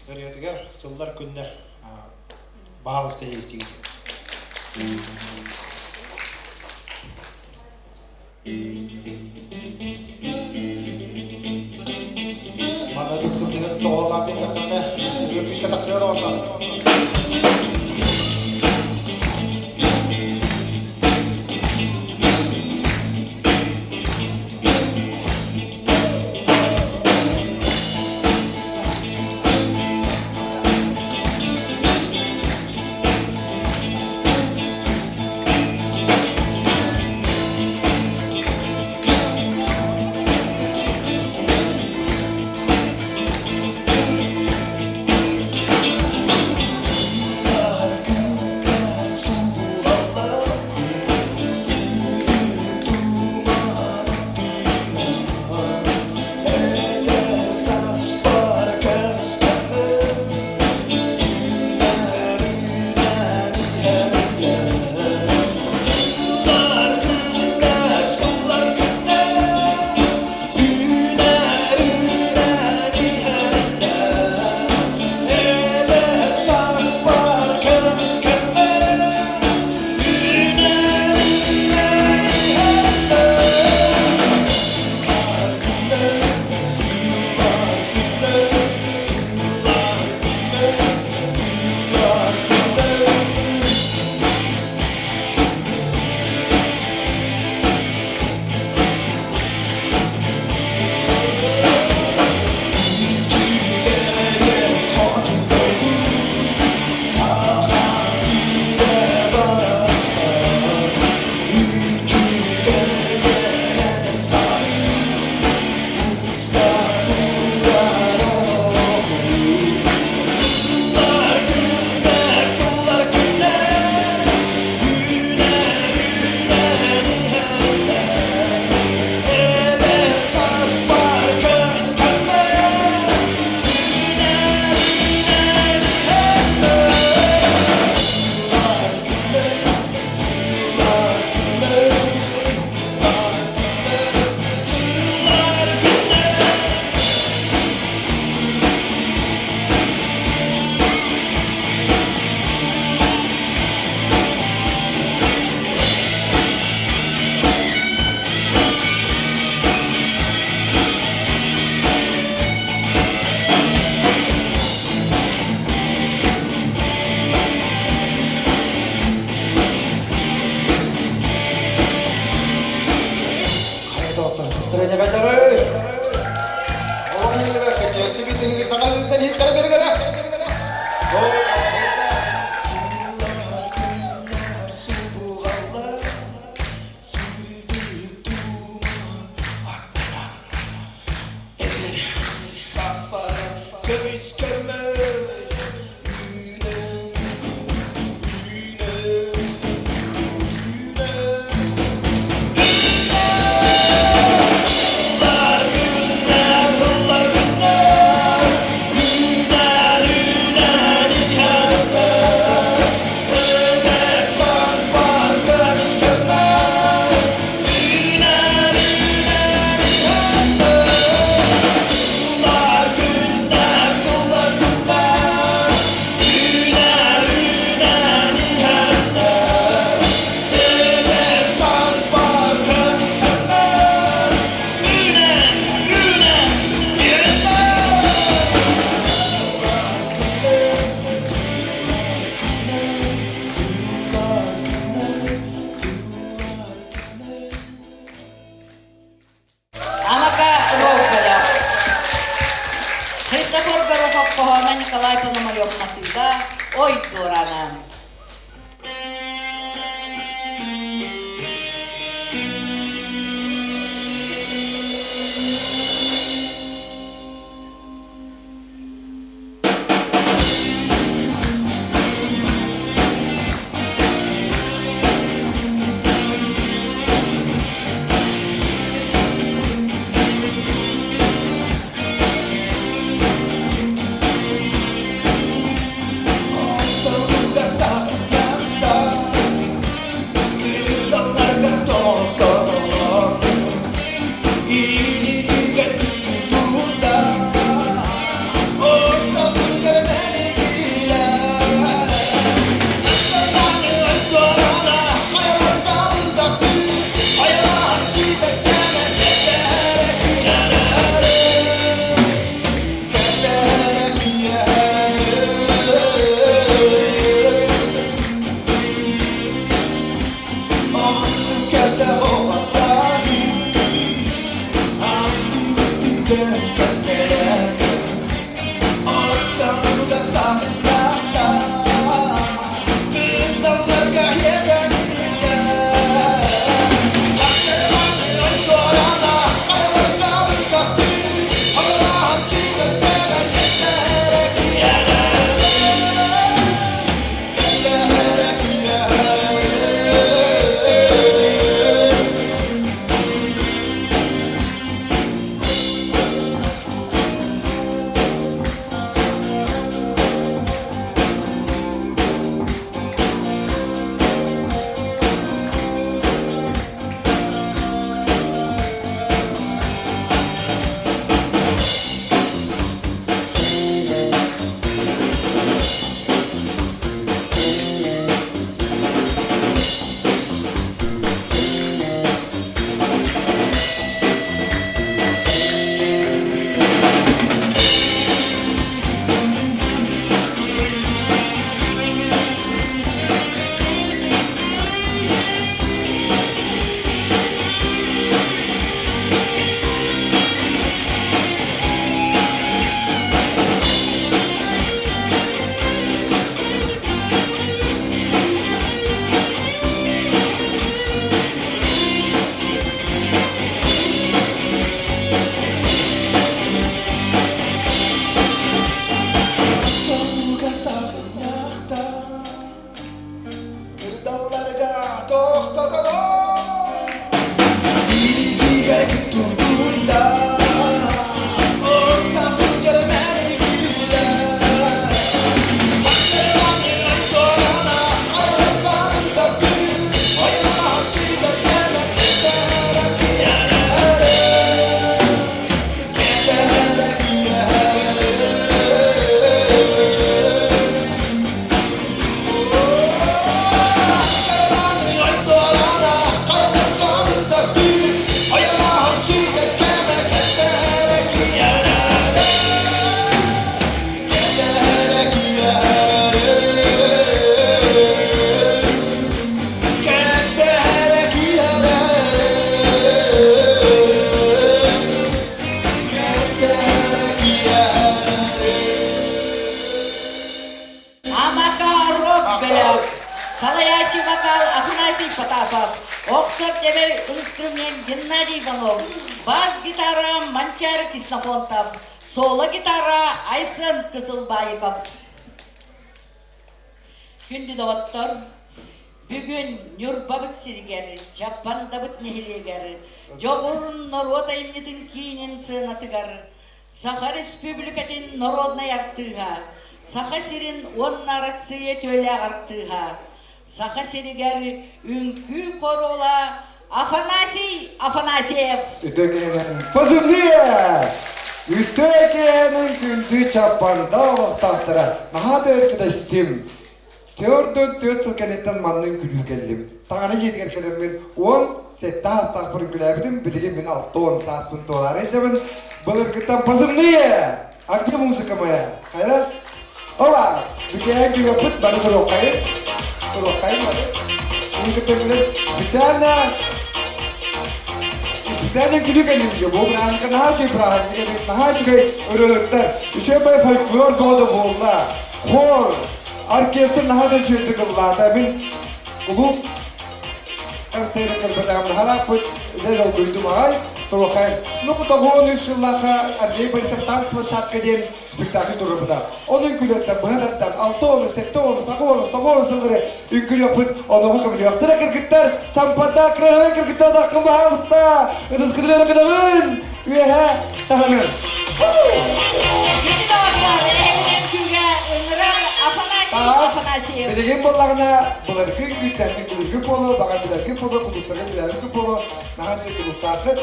ырыатыгар сыллар күннэр баһаалыста иһистигит. Манна дискын тоҕолоон биэрдэххинэ, ырыа күүскэ тахтыар оҕото. Олохтоохтор настроение хайдаҕый? Олох иһиллибэккэ чэсси бүтүгү саҥа ыытан иһиттэрэ бергэрэ. О, молодецтар! Сыллар күннэр субулаллар, сырдык туман аттаран, эдэр сааспар көмүс көмөй үүнэн, үүнэн, үүнэн. Сыллар күннэр, сыллар күннэр, үүнэр, үүнэн иһэллэр. Эдэр сааспар көмүс көмөй үүнэр, үүнэн иһэллэр. Сыллар күннэр, сыллар күннэр, үүнэр, үүнэн иһэллэр. Эдэр сааспар көмүс көмөй үүнэн, үүнэн иһэллэр. Сыллар күннэр, сыллар күннэр, сыллар күннэр. Амака Ролголя. Христофор Горохов хоһооно Николай Пономарев матыыба Ой туорана. Ортолуга сахыфлахта, кырдалларга тохтотолор, илиитигэр тутуурда, ортосын кэрмэни Yeah. инструмент Геннадий Иванов, бас-гитара Манчары Ксенофонтов, соло-гитара Айсен Кысылбаиков. Күндү доҕоттор, бүгүн Ньурбабыт сиригэр, Чаппандабыт нэһилиэгэр, Дьоҕур норуот айымньытын киинин сыанатыгар Саха Республикатын народнай артыыһа, Саха сирин уонна Россия үтүөлээх артыыһа, Саха сиригэр үҥкүү хоруола Афанасий Афанасьев. Үтүө Позывные! Үтүө киэһэнэн күндү Чаппанда олохтоохторо наһаа да өр кэтэстим. Төрдөн түөрт сыл кэнниттэн маннык күлүү кэллим. Таҥара дьиэтигэр кэлэммин 17 саастаахпын үҥкүүлээбитим, билигин мин 60 сааспын туолаары сылдьабын. Былыргыттан позывные! А где музыка моя? Хайра? Ола! Бүтэһик күлүөхпүт бары туруоххайын. Туруоххайын бары. Музыка специально Специально күлүү кэллим дии. Бу бырааһынньыкка наһаа үчүгэй бырааһынньык эбит, наһаа үчүгэй ырыаһыттар. Үчүгэй фольклор года буолла. Хор, оркестр наһаа да үчүгэйдик ыллаата. Мин кулууп концерын көрбөтөҕүм наһарааппыт дьэ долгуйдум аҕай. Туруохайын. Ну, тоҕуон үс сыллаахха Андрей Борисов танц площадка диэн спектакль туруорбута. Ол үҥкүүлэртэн быһа тардан алта уон, сэттэ уон, саха уон, тоҕус уон сыллары үҥкүүлүөхпүт, онуоха көмөлүөхтэрэ кыргыттар, чампанда кыраһабай кыргыттар таххын баһаалыста, ытыскытын өрө үөһэ таһынын. Билигин буоллаҕына былыргы үҥкүүттэн былыргы буолуо, баҕар билэргит буолуо, кулууптарга билэргит буолуо, наһаа үчүгэй кулууптааххыт.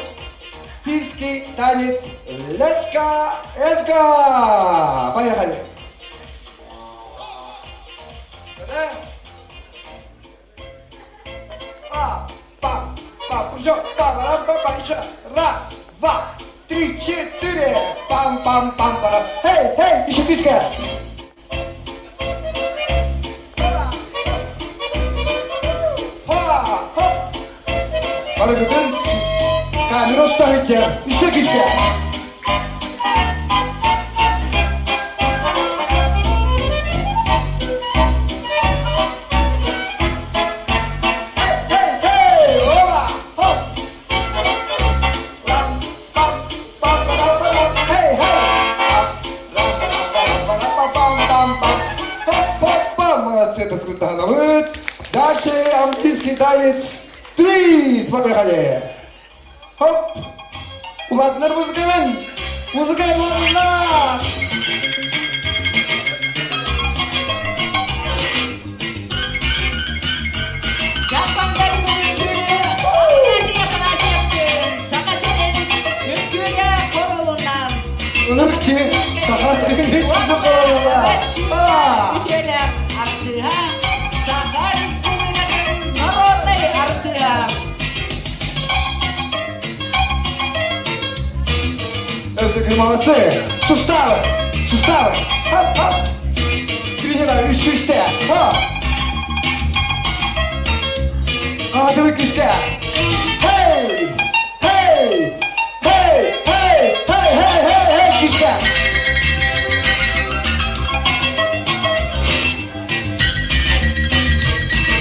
Финский танец Летка Эльга! Поехали! А, па, па, прыжок, па, па, па, па, еще. Раз, два, три, четыре. Пам-пам-пам, пара. Эй, эй, еще фишка. Барыгытын камера устаһыйдьар үсэ кишке. Молодцы, это Дальше английский танец. Три, поехали. Хоп. Улатынар музыканын. Музыка улатынар. Ынырчы саха сирин королуна. Үтүөлээх артыыһа, Саха Республикатын народнай артыыһа. Өссө молодцы! Суставы! Суставы! Хоп, хоп! Тренера үс үсте! Ха! Аадыбы күскэ! Хей! Хей! Хей! Хей! Хей! Хей! Хей! Хей! Күскэ!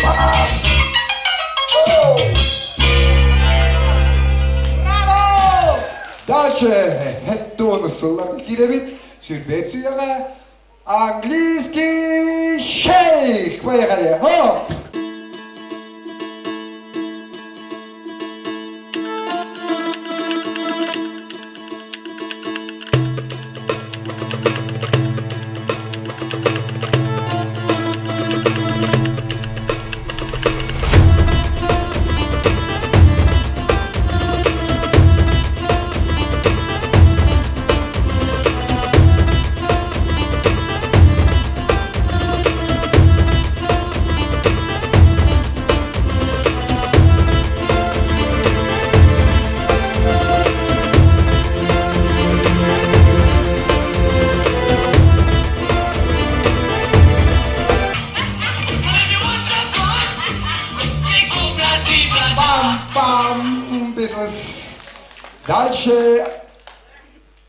Бас! Браво! Дальше хеттуону сыллар киирэбит сүрбэт сүөҕэ английский шейх поехали хоп Пам-пам! Дальше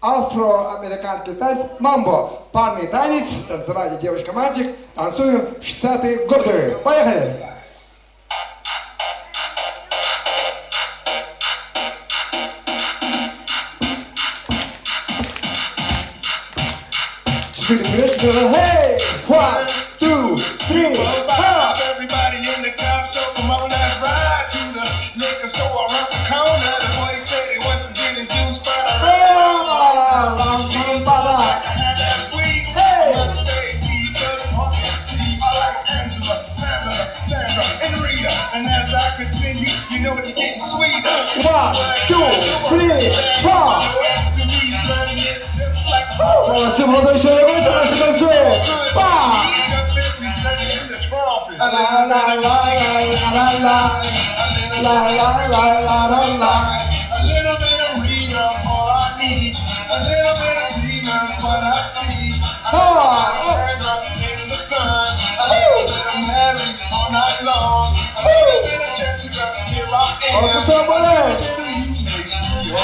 афроамериканский танец мамбо. Парный танец, танцевали девушка-мальчик, танцуем 60-е годы. Поехали! Четыре плечи, hey! One, two, three, ha! Everybody in the car, so come on, let's ride to the liquor store around the corner. The boys say they want some gin and juice, but I like I had last week. Hey! Mother's Day, because pork and tea. I like Angela, Pamela, Sandra, and Rita. And as I continue, you know it's getting sweeter. One, two, three, four. To me, learning it just like Молодцы, молодой человек, очень хорошо танцует. Па! La la la la la la la la la la la la. A little bit of Rita, all I need. A little bit of Tina, what I see. A little bit of Sandra in the sun. A little bit of Mary all night long. A little bit of Jessica, here I am. Корпуса A болит. little bit of you makes me your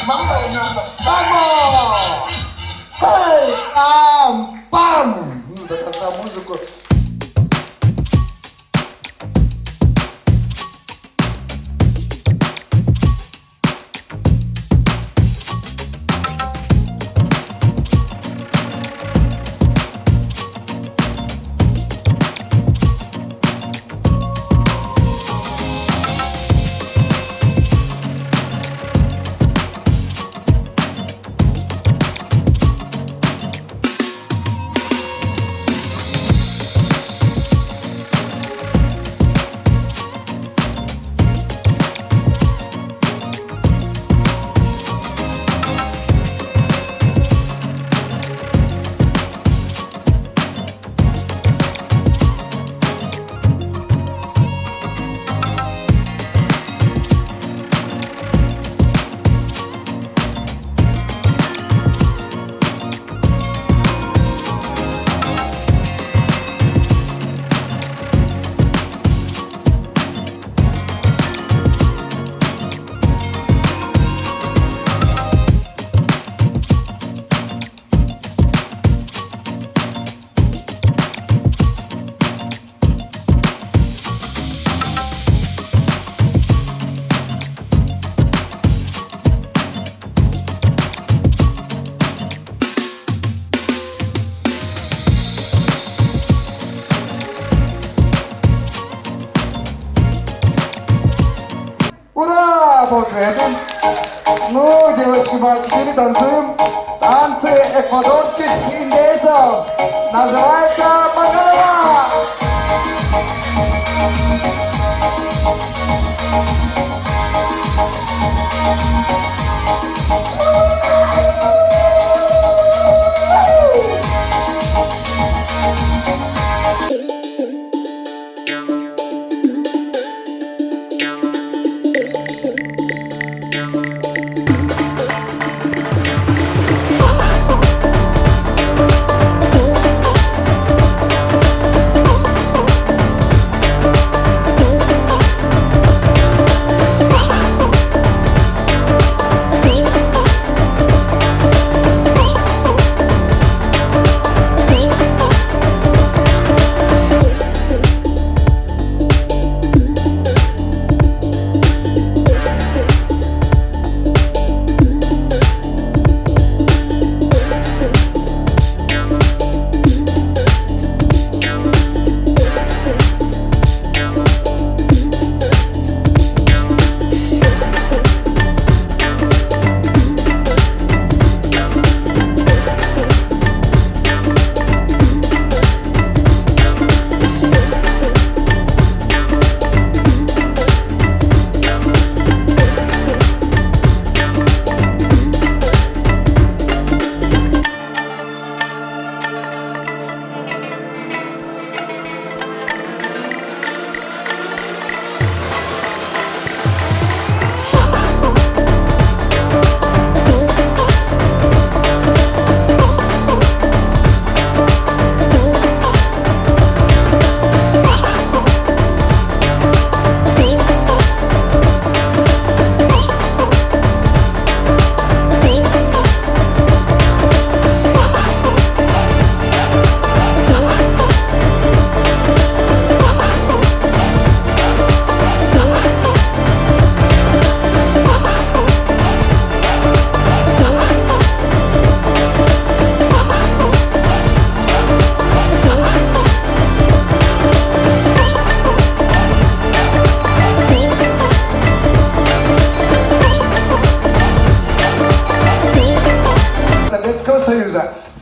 Mambo number Vamos! Hey! Пам! Пам! Ну, до конца музыку. Ура! Аплодисменты. Ну, девочки, мальчики, не танцуем. Танцы эквадорских индейцев. Называется Макарова.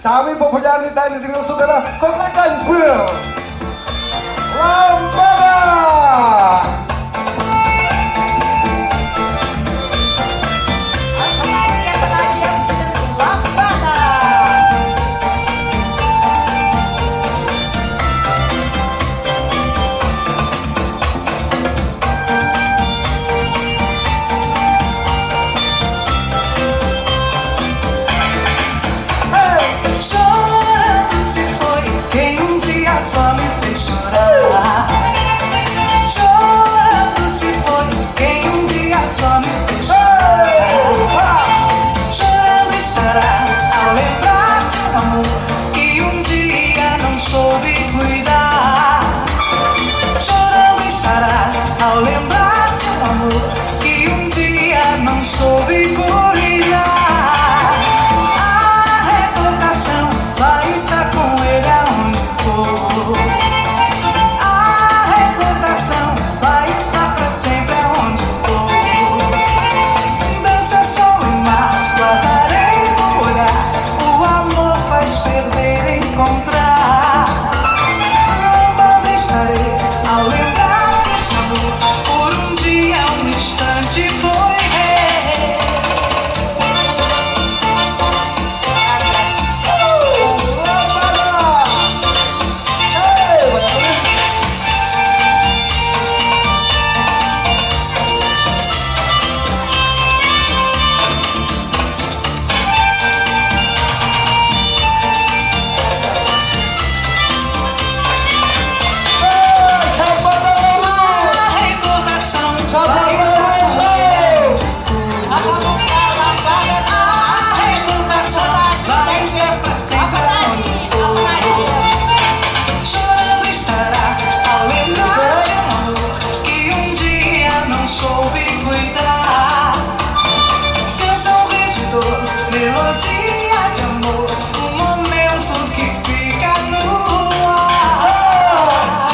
Самый популярный танец 90 года. Какой танец был? Ламбада! Афанасий Афанасьев, Ламбада! Chorando se foi quem um dia só me fez chorar. Chorando se foi quem um dia só me fez chorar. Chorando estará ao lembrar de um amor que um dia não soube cuidar. Chorando estará ao lembrar de um amor que um dia não soube cuidar. A recordação vai estar com ele aonde for. A recordação vai estar pra sempre aonde for. Dança, sol e mar, guardarei no olhar. O amor faz perder, encontrar. Louvado estarei ao lembrar deste amor. Por um dia, um instante foi rei. Ламбада! Эй, A recordação vai estar com ele A recordação vai estar pra sempre aonde for. Chorando estará ao lembrar de um amor que um dia não soube cuidar. Canção, riso e dor, melodia de amor, um momento que fica no ar.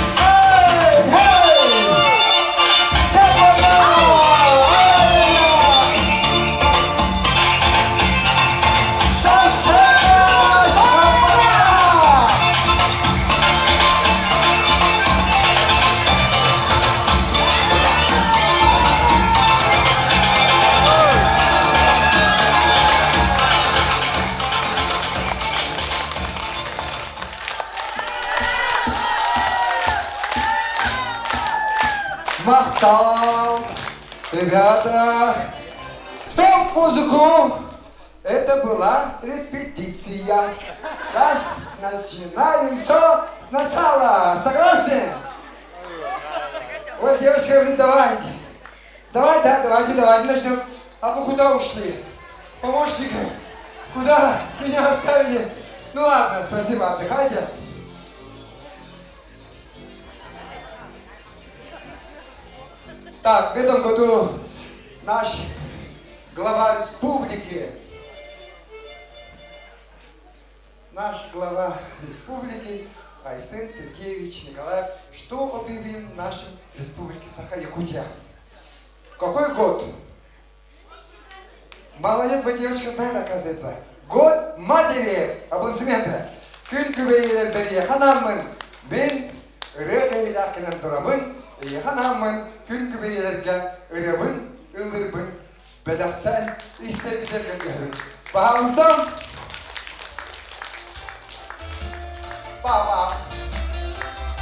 Hey, hey! Ламбада! Махтал! Ребята, стоп музыку! Это была репетиция. Сейчас начинаем все сначала. Согласны? Ой, девушка говорит, давайте. Давай, да, давайте, давайте начнем. А вы куда ушли? Помощники, куда меня оставили? Ну ладно, спасибо, отдыхайте. Так, в этом году наш глава республики Айсен Сергеевич Николаев, что объявил в нашем республике Саха-Якутия? Какой год? Молодец, вы девочка знает, оказывается. Год матери! Аплодисменты! Күн күбэй ийэлэрбэр анааммын, мин ырыа кэһиилээх кэлэн турабын, эйиэхэ анааммын, күн күбэй ийэлэргэ ырыабын, ыллыырбын, бэлэхтээн истэргитигэр көрдөһөбүн. Пожалуйста. Папа.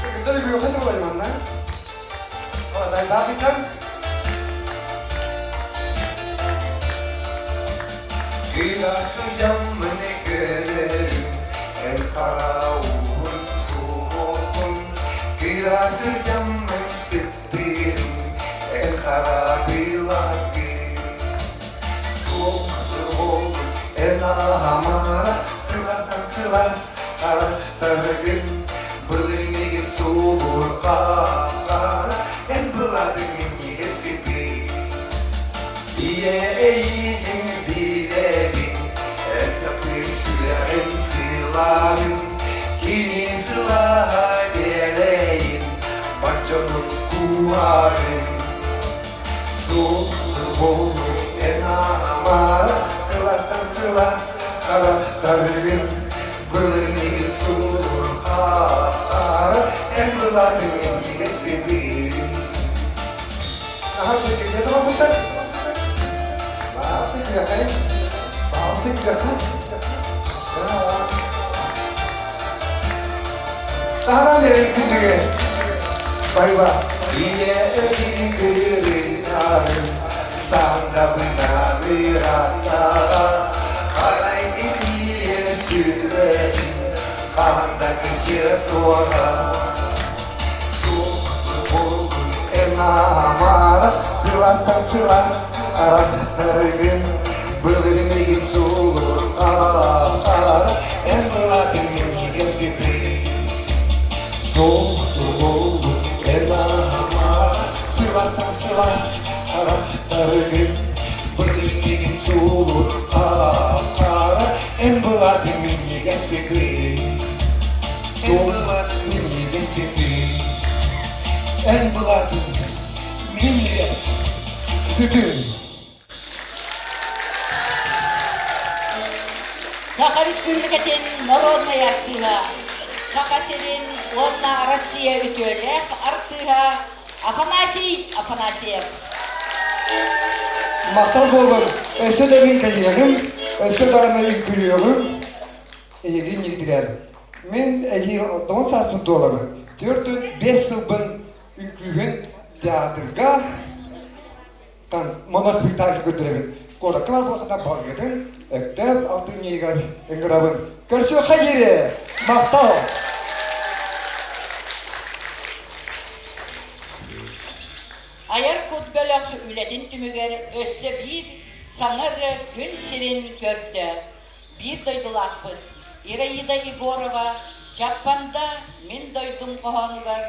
Кыргыттар үгүөхэ буолай манна. Дай дай. Кыра сылдьаммын көрөрүм, эн хараҕын суоҕун. Кыра сылдьаммын сыттым, эн харабылатын. Суох эн амарах, сылаастан сылаас харахтаргын. Былыр миигин суулуур хара, эн былаатыҥ. Ийэ эйиигин билэбин, эн таптыыр сүрэҕим сылаанын, кини сылааһа биэрэйин, бар дьонун кууһарын. Суолу эн аамара, сылаастан сылаас харахтаргын, былыргы суолун хаара, эн былаатын минньигэс сытыырын. Наһаа үчүгэй оҥорбуттар. Баҕалаах күөхэй, баҕалаах күөхэй. Таһаран берин күндүгү. Байба. Ийэ ытыырын сандабына ыраттаҕа, арай илиийэн сүрэҕин ханда кысыа суоҕа. Амара сыластан сылаас харахтаргын былыргын суулур хара эн былатын минньигэс сытыы Суолу эн амара сыластан сылаас харахтаргын былыргын суулур хара эн былатын минньигэс сытыы Суолу минньигэс сытыы Эн былатын минньигэс сытыы Саха Республикатын народнай артыыһа, Саха сирин уонна Россия үтүөлээх артыыһа Афанасий Афанасьев. Махтал буолун, өссө да мин кэлиэҕим, өссө даҕаны үҥкүүлүөҕүм эһиги иннигитигэр. Мин эһиил тоҕус сааспын туолабын. 4-5 сылбын үҥкүүбүн театрга моноспектакль көрдөрөбүн. Куоракка барбылахына баргытын Өктөөп алтынньыгар ыҥырабын. Көрсүөххэ диэри! Махтал! Айар кут бөлөх үлэтин түмүгэр өссө биир саҥа ырыа күн сирин көрдө. Биир дойдулаахпыт Ираида Егорова Чаппанда Мин дойдум хоһоонугар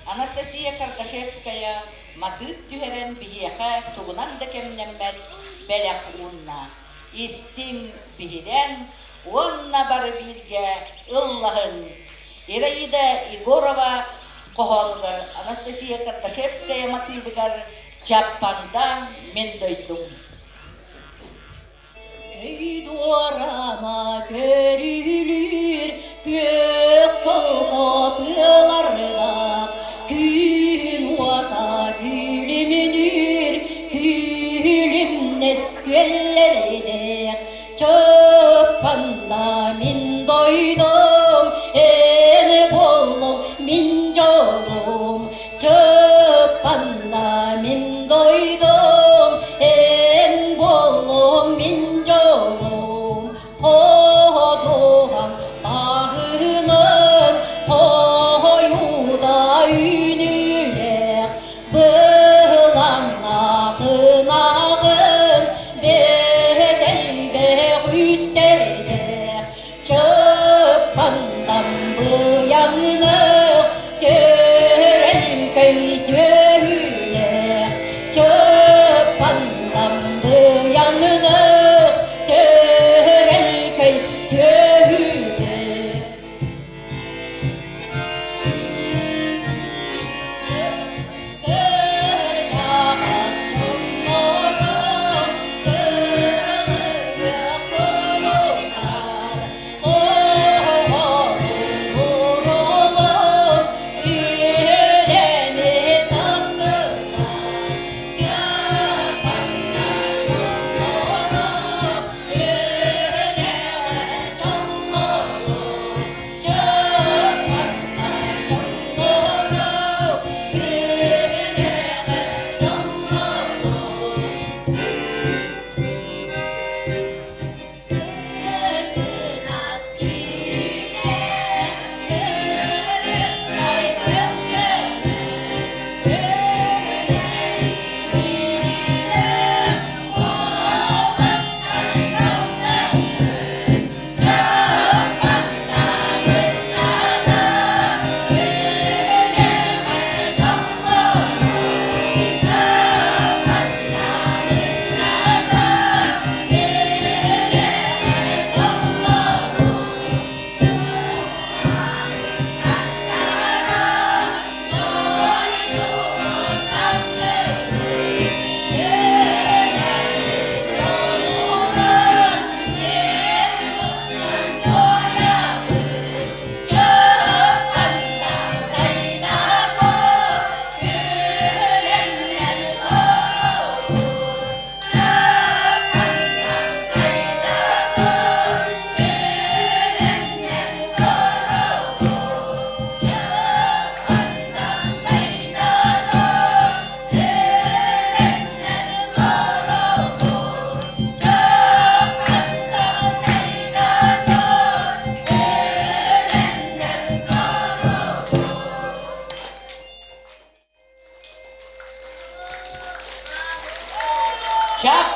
Анастасия Кардашевская матыып түһэрэн биһиэхэ тугунан да кэмнэммэт бэлэх уунна. Истиҥ, биһирээн уонна бары бииргэ ыллаһыҥ! Ираида Егорова хоһоонугар Анастасия Кардашевская матыыбыгар Чаппанда Мин дойдум. Көй дуорана көрүлүүр күөх солко тыалардаах, күн уота күлүмүнүүр күлүмнэс күөллэрдээх, Чаппанда мин дойдум, эн буоллум мин дьолум, Чаппанда мин дойдум, эн буоллуҥ мин дьолум, Ходуһам таһыным,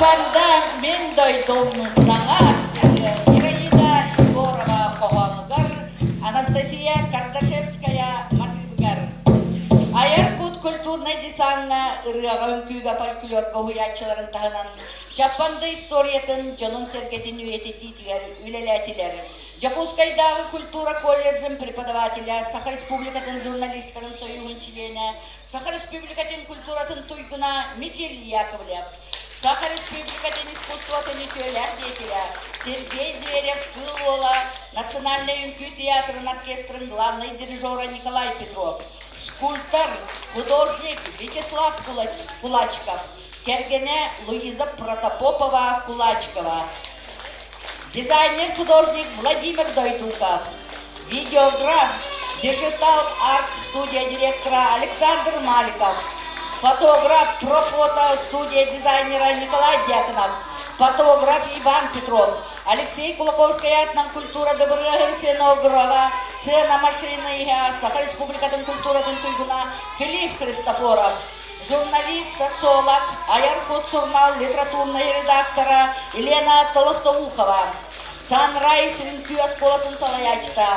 Чаппанда мин дойдум саҥа артыыһа Ираида Егорова хоһоонугар Анастасия Кардашевская матыыбыгар Айар кут культурнай десаҥҥа ырыаҕа-үҥкүүгэ фольклорга уһуйааччыларын таһынан Чаппанда историятын дьонун-сэргэтин үйэтитиитигэр үлэлээтилэр. Дьокуускайдааҕы культура колледжын преподавателэ, Саха Республикатын журналистарын союһун чилиэнэ, Саха Республикатын культуратын туйгуна Мичил Яковлев, Саха Республикатын искусствотын үтүөлээх деятеля Сергей Зверев-Кыыл Уола, Национальнай үҥкүү театрын оркестрын главнай дирижера Николай Петров, скульптор, художник Вячеслав Кулачков, кэргэнэ Луиза Протопопова-Кулачкова, дизайнер-художник Владимир Дойдуков, видеограф, Digital Art студия директора Александр Маликов, фотограф, профото студия дизайнера Николай Дьяконов, фотограф Иван Петров, Алексей Кулаковскай аатынан культура дыбырыаһын сценографа, сцена машины Саха Республикатын культуратын туйгуна Филипп Христофоров, журналист, социолог, Айар Кут сурунаал литературнай редактора Елена Толстоухова, Sunrise үҥкүү оскуолатын салайааччыта,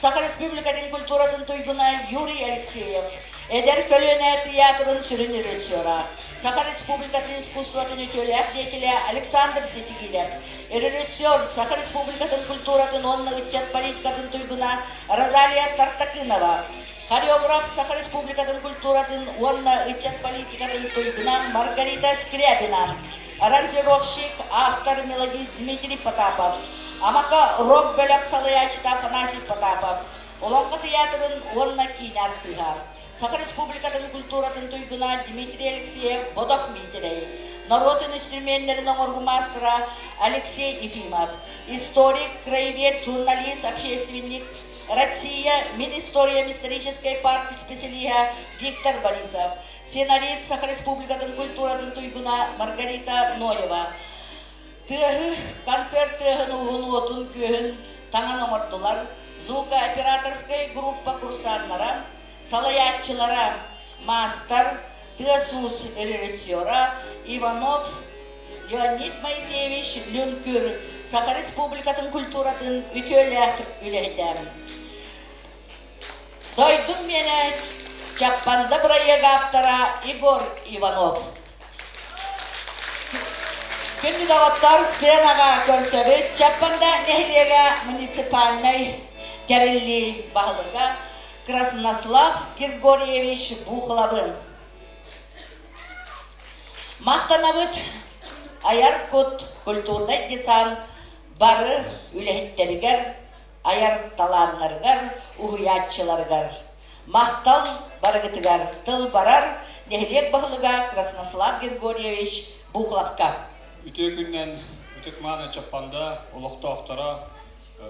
Саха Республикатын культуратын туйгуна Юрий Алексеев, эдэр көлүөнэ театрын сүрүн режиссера, Саха Республикатын искусствотын үтүөлээх деятелэ Александр Титигилев, режиссер, Саха Республикатын культуратын уонна ыччат политикатын туйгуна Розалия Тартакынова, хореограф Саха Республикатын культуратын уонна ыччат политикатын туйгуна Маргарита Скрябина, аранжировщик, автор, мелодист Дмитрий Потапов, Амака рок-бөлөх салайааччыта Афанасий Потапов, Олоҥхо тыйаатырын уонна киинэ артыыһа, Саха Республикатын культуратын туйгуна Дмитрий Алексеев Бодох Миитэрэй, норуот инструменнэрин оҥоруу маастара Алексей Ефимов, историк, краевед, журналист, общественник, Россия, Мин историям историческай парк исписэлииһэ Виктор Борисов, сценарист Саха Республикатын культуратын туйгуна Маргарита Ноева. Тыаһы, концерт тыаһын уһун уотун-күөһүн таҥан оҥордулар звукооператорскай группа курсаннара, салайааччылара маастар, тыас-уус режиссера Иванов Леонид Моисеевич Лүҥкүр Саха Республикатын культуратын үтүөлээх үлэһитэ. Дойдум миэнэ Чаппанда бырайыак ааптара Егор Иванов. Күндү доҕоттор, сценаҕа көрсөбүт Чаппанда нэһилиэгэ муниципальнай тэриллии баһылыга Краснослав Григорьевич Бухловын. Махтанабыт айар кут культурнай десант бары үлэһиттэригэр, айар талааннарыгар, уһуйааччыларыгар. Махтал барыгытыгар тыл барар нэһилиэк баһылыга Краснослав Григорьевич Бухловка. Үтүө күннэн ытык-мааны Чаппанда олохтоохторо,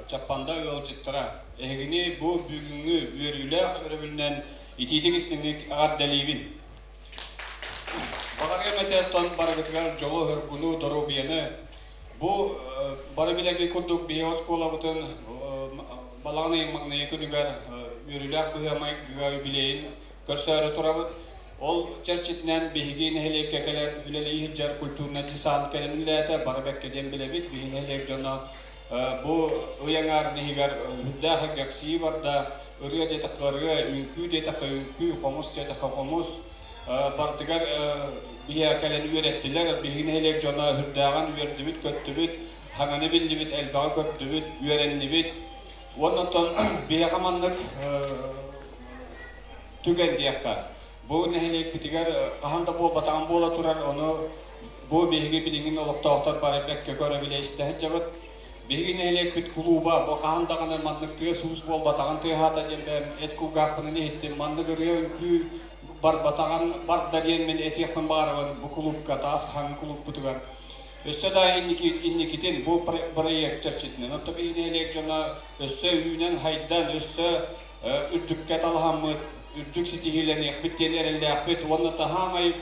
Чаппанда ыалдьыттара, эһигини бу бүгүҥҥү үөрүүлээх өрөбүлүнэн итиитик-истиҥник эҕэрдэлиибин! Баҕарыам этэ оттон барыгытыгар дьолу-соргуну, доруобуйаны. Бу бары билэргит курдук биһиги оскуолабытын балаҕан ыйын маҥнайгы күнүгэр үөрүүлээх быһыы-майгыга юбилейын көрсөөрү турабыт. Ол чэрчитинэн биһиги нэһилиэккэ кэлэн үлэлии сылдьар культурнай десант кэлэн үлэлээтэ, бары бэккэ диэн билэбит. Биһиги нэһилиэк дьоно бу ый аҥаарын иһигэр үрдээх эргэхсийии барда, ырыа диэтэххэ ырыа, үҥкүү диэтэххэ үҥкүү, хомус диэтэххэ хомус. Барытыгар биһиэхэ кэлэн үөрэттилэр, биһиги нэһилиэк дьоно үрдээҕин үөрдүбүт-көттүбүт, саҥаны биллибит, элбэҕи көрдүбүт, үөрэннибит. Уонна оттон биһиэхэ маннык түгэн диэххэ, бу нэһилиэкпитигэр хаһан да буолбатаҕын буола турар, ону бу биһиги билиҥҥин олохтоохтор бары бэккэ көрө-билэ истэ сылдьабыт. Биһиги нэһилиэкпит кулууба бу хаһан даҕаны маннык тыас-уус буолбатаҕын тыаһаата диэн бэйэм эт кулгаахпынан иһиттим. Маннык ырыа-үҥкүү барбатаҕын барда диэн мин этиэхпин баҕарабын бу кулуупка, таас хаһааҥҥы кулууппутугар. Өссө да инникитин бу проект чэрчитинэн, оттон биһиги нэһилиэк дьоно өссө үүнэн-хайдан, өссө үрдүккэ талаһаммыт, үрдүк ситиһиилэниэхпит диэн эрэллээхпит уонна таһаамай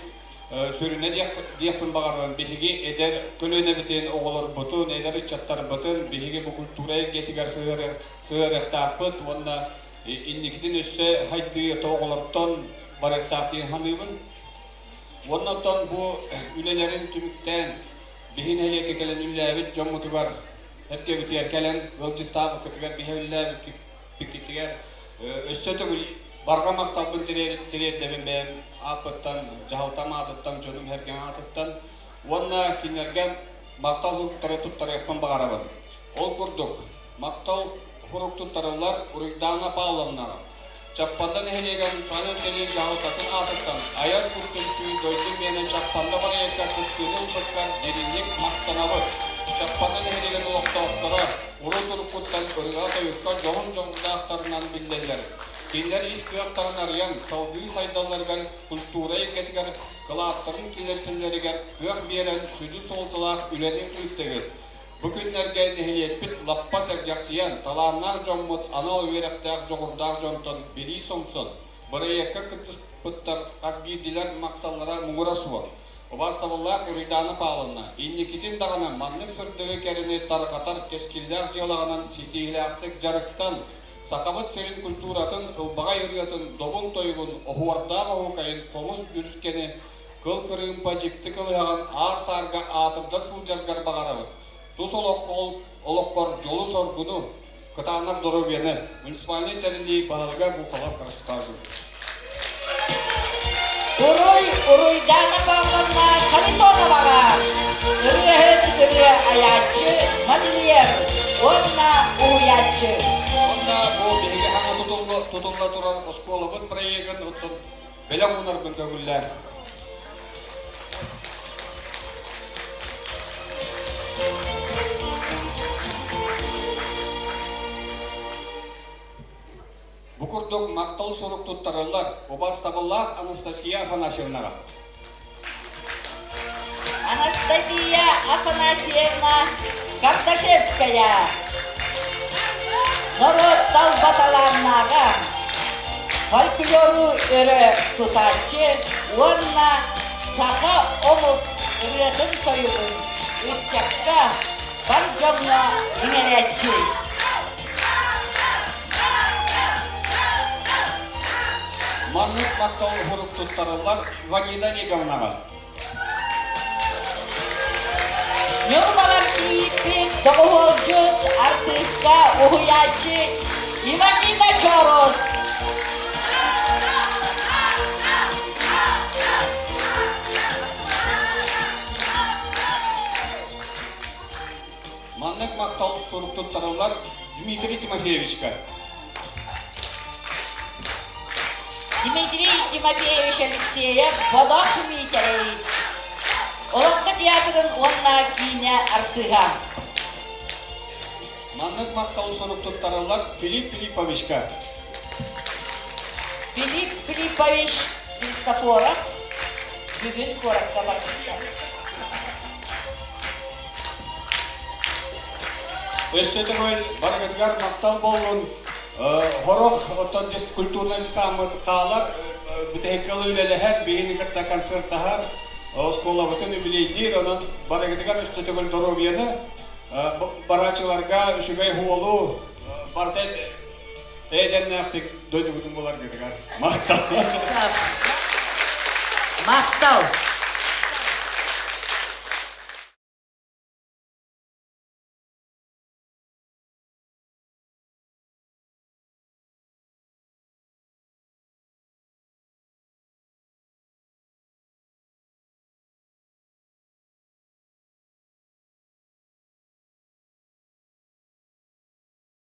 сүрүнэ диэхпин баҕарабын, биһиги эдэр көлүөнэбитин, оҕолорбутун, эдэр ыччаттарбытын биһиги бу культура эйгэтигэр сыһыарыахтаахпыт уонна инникитин өссө хайдыы оҕолортон барыахтаах диэн саныыбын. Уонна оттон бу үлэлэрин түмүктээн. Биһи нэһилиэккэ кэлэн үллээбит дьоммутугар эргэбитигэр кэлэн ыалдьыттаабыккытыгар биһи үллээбиккитигэр өссө төгүл барҕа махталбын тириэрдэбин бэйэм ааппыттан, дьаһалтам аатыттан, дьонум сэргэм аатыттан уонна кинилэргэ махтал суруктары туттарыахпын баҕарабын. Ол курдук, махтал сурук туттарыллар Уруйдаана Павловнаҕа, Чаппанда нэһилиэгин Павел кэлии дьаһалтатын аатыттан айар кут түмсүү дойду миэнэ Чаппанда бырайыакка кыттыыны ылбыккар дириҥник махтанабыт. Чаппанда нэһилиэгин олохтоохторо урут-уруккуттан ырыа-тойукка дьоһун дьоҕурдаахтарынан биллэллэр. Кинилэр ис кыахтарын арыйан, салгыы сайдалларыгар культура эйгэтигэр кылааттарын киллэрсэллэригэр кыах биэрэн сүдү суолталаах үлэни ыыттыгыт. Бу күннэргэ нэһилиэкпит лаппа сэргэхсийэн, талааннаах дьоммут анал үөрэхтээх дьоҕурдаах дьонтон билии сомсон, бырайыакка кыттыспыттар хас биирдиилэр махталлара муҥура суох. Убаастабыллаах Уруйдаана Павловна, инникитин даҕаны маннык сырдыгы кэрэни тарҕатар кэскиллээх дьыалаҕынан ситиһиилээхтик дьарыктан, Сахабыт сирин культуратын ылбаҕай ырыатын, добун тойугун, оһуордаах оһуокайын, хомус үрүскэни Кыл кырыымпа дьикти кылыһаҕын аар-саарга аатырда сылдьаргар баҕарабыт. Тус олоххор дьолу-соргуну, кытаанах доруобуйаны муниципальнай тэриллии баһылыга Бухалов Ростислав Уруй Уруйдаана Павловна Харитоноваҕа ырыаһыт ырыа айааччы, модельер уонна уһуйааччы. Уонна бу биһиги хаҥа тутулла турар оскуолабыт проегын Бэлэх уунарбын көҥүллээр. Бу курдук махтал сурук туттарыллар убаастабыллаах Анастасия Афанасьевнаҕа. Анастасия Афанасьевна Кардашевская норуот талба талааннааҕа, фольклору өрө тутааччы уонна саха омук ырыатын-тойугун ыччакка, бар дьоҥҥо иҥэрээччи. Маннык махтал уһурук туттарыллар Ванида Олеговнаҕа. Ньурбалар кийииппит доҕуһуолдьут, артыыска, уһуйааччы Иванина Чорос. Маннык махтал сурук туттарыллар Дмитрий Тимофеевичка. Дмитрий Тимофеевич Алексеев Бодох Миитэрэй Олоҥхо театрын уонна киинэ артыыһа. Маннык махтал сурук туттарыллар Филипп Филипповичка. Филипп Филиппович Христофоров бүгүн куоракка барбыттар. Өссө төгүл барыгытыгар махтал буоллун. Хорох оттон культурнай десаммыт хаалар, бүтэһиккэ үлэлэһэр, биһини кытта концертаһар, оскуолабытын үбүлүөйдүүр, онон барыгытыгар өссө төгүл доруобуйаны, барааччыларга үчүгэй хуолу, барыта эйдэннээхтик дойдугутун буларгытыгар махтал. Махтал.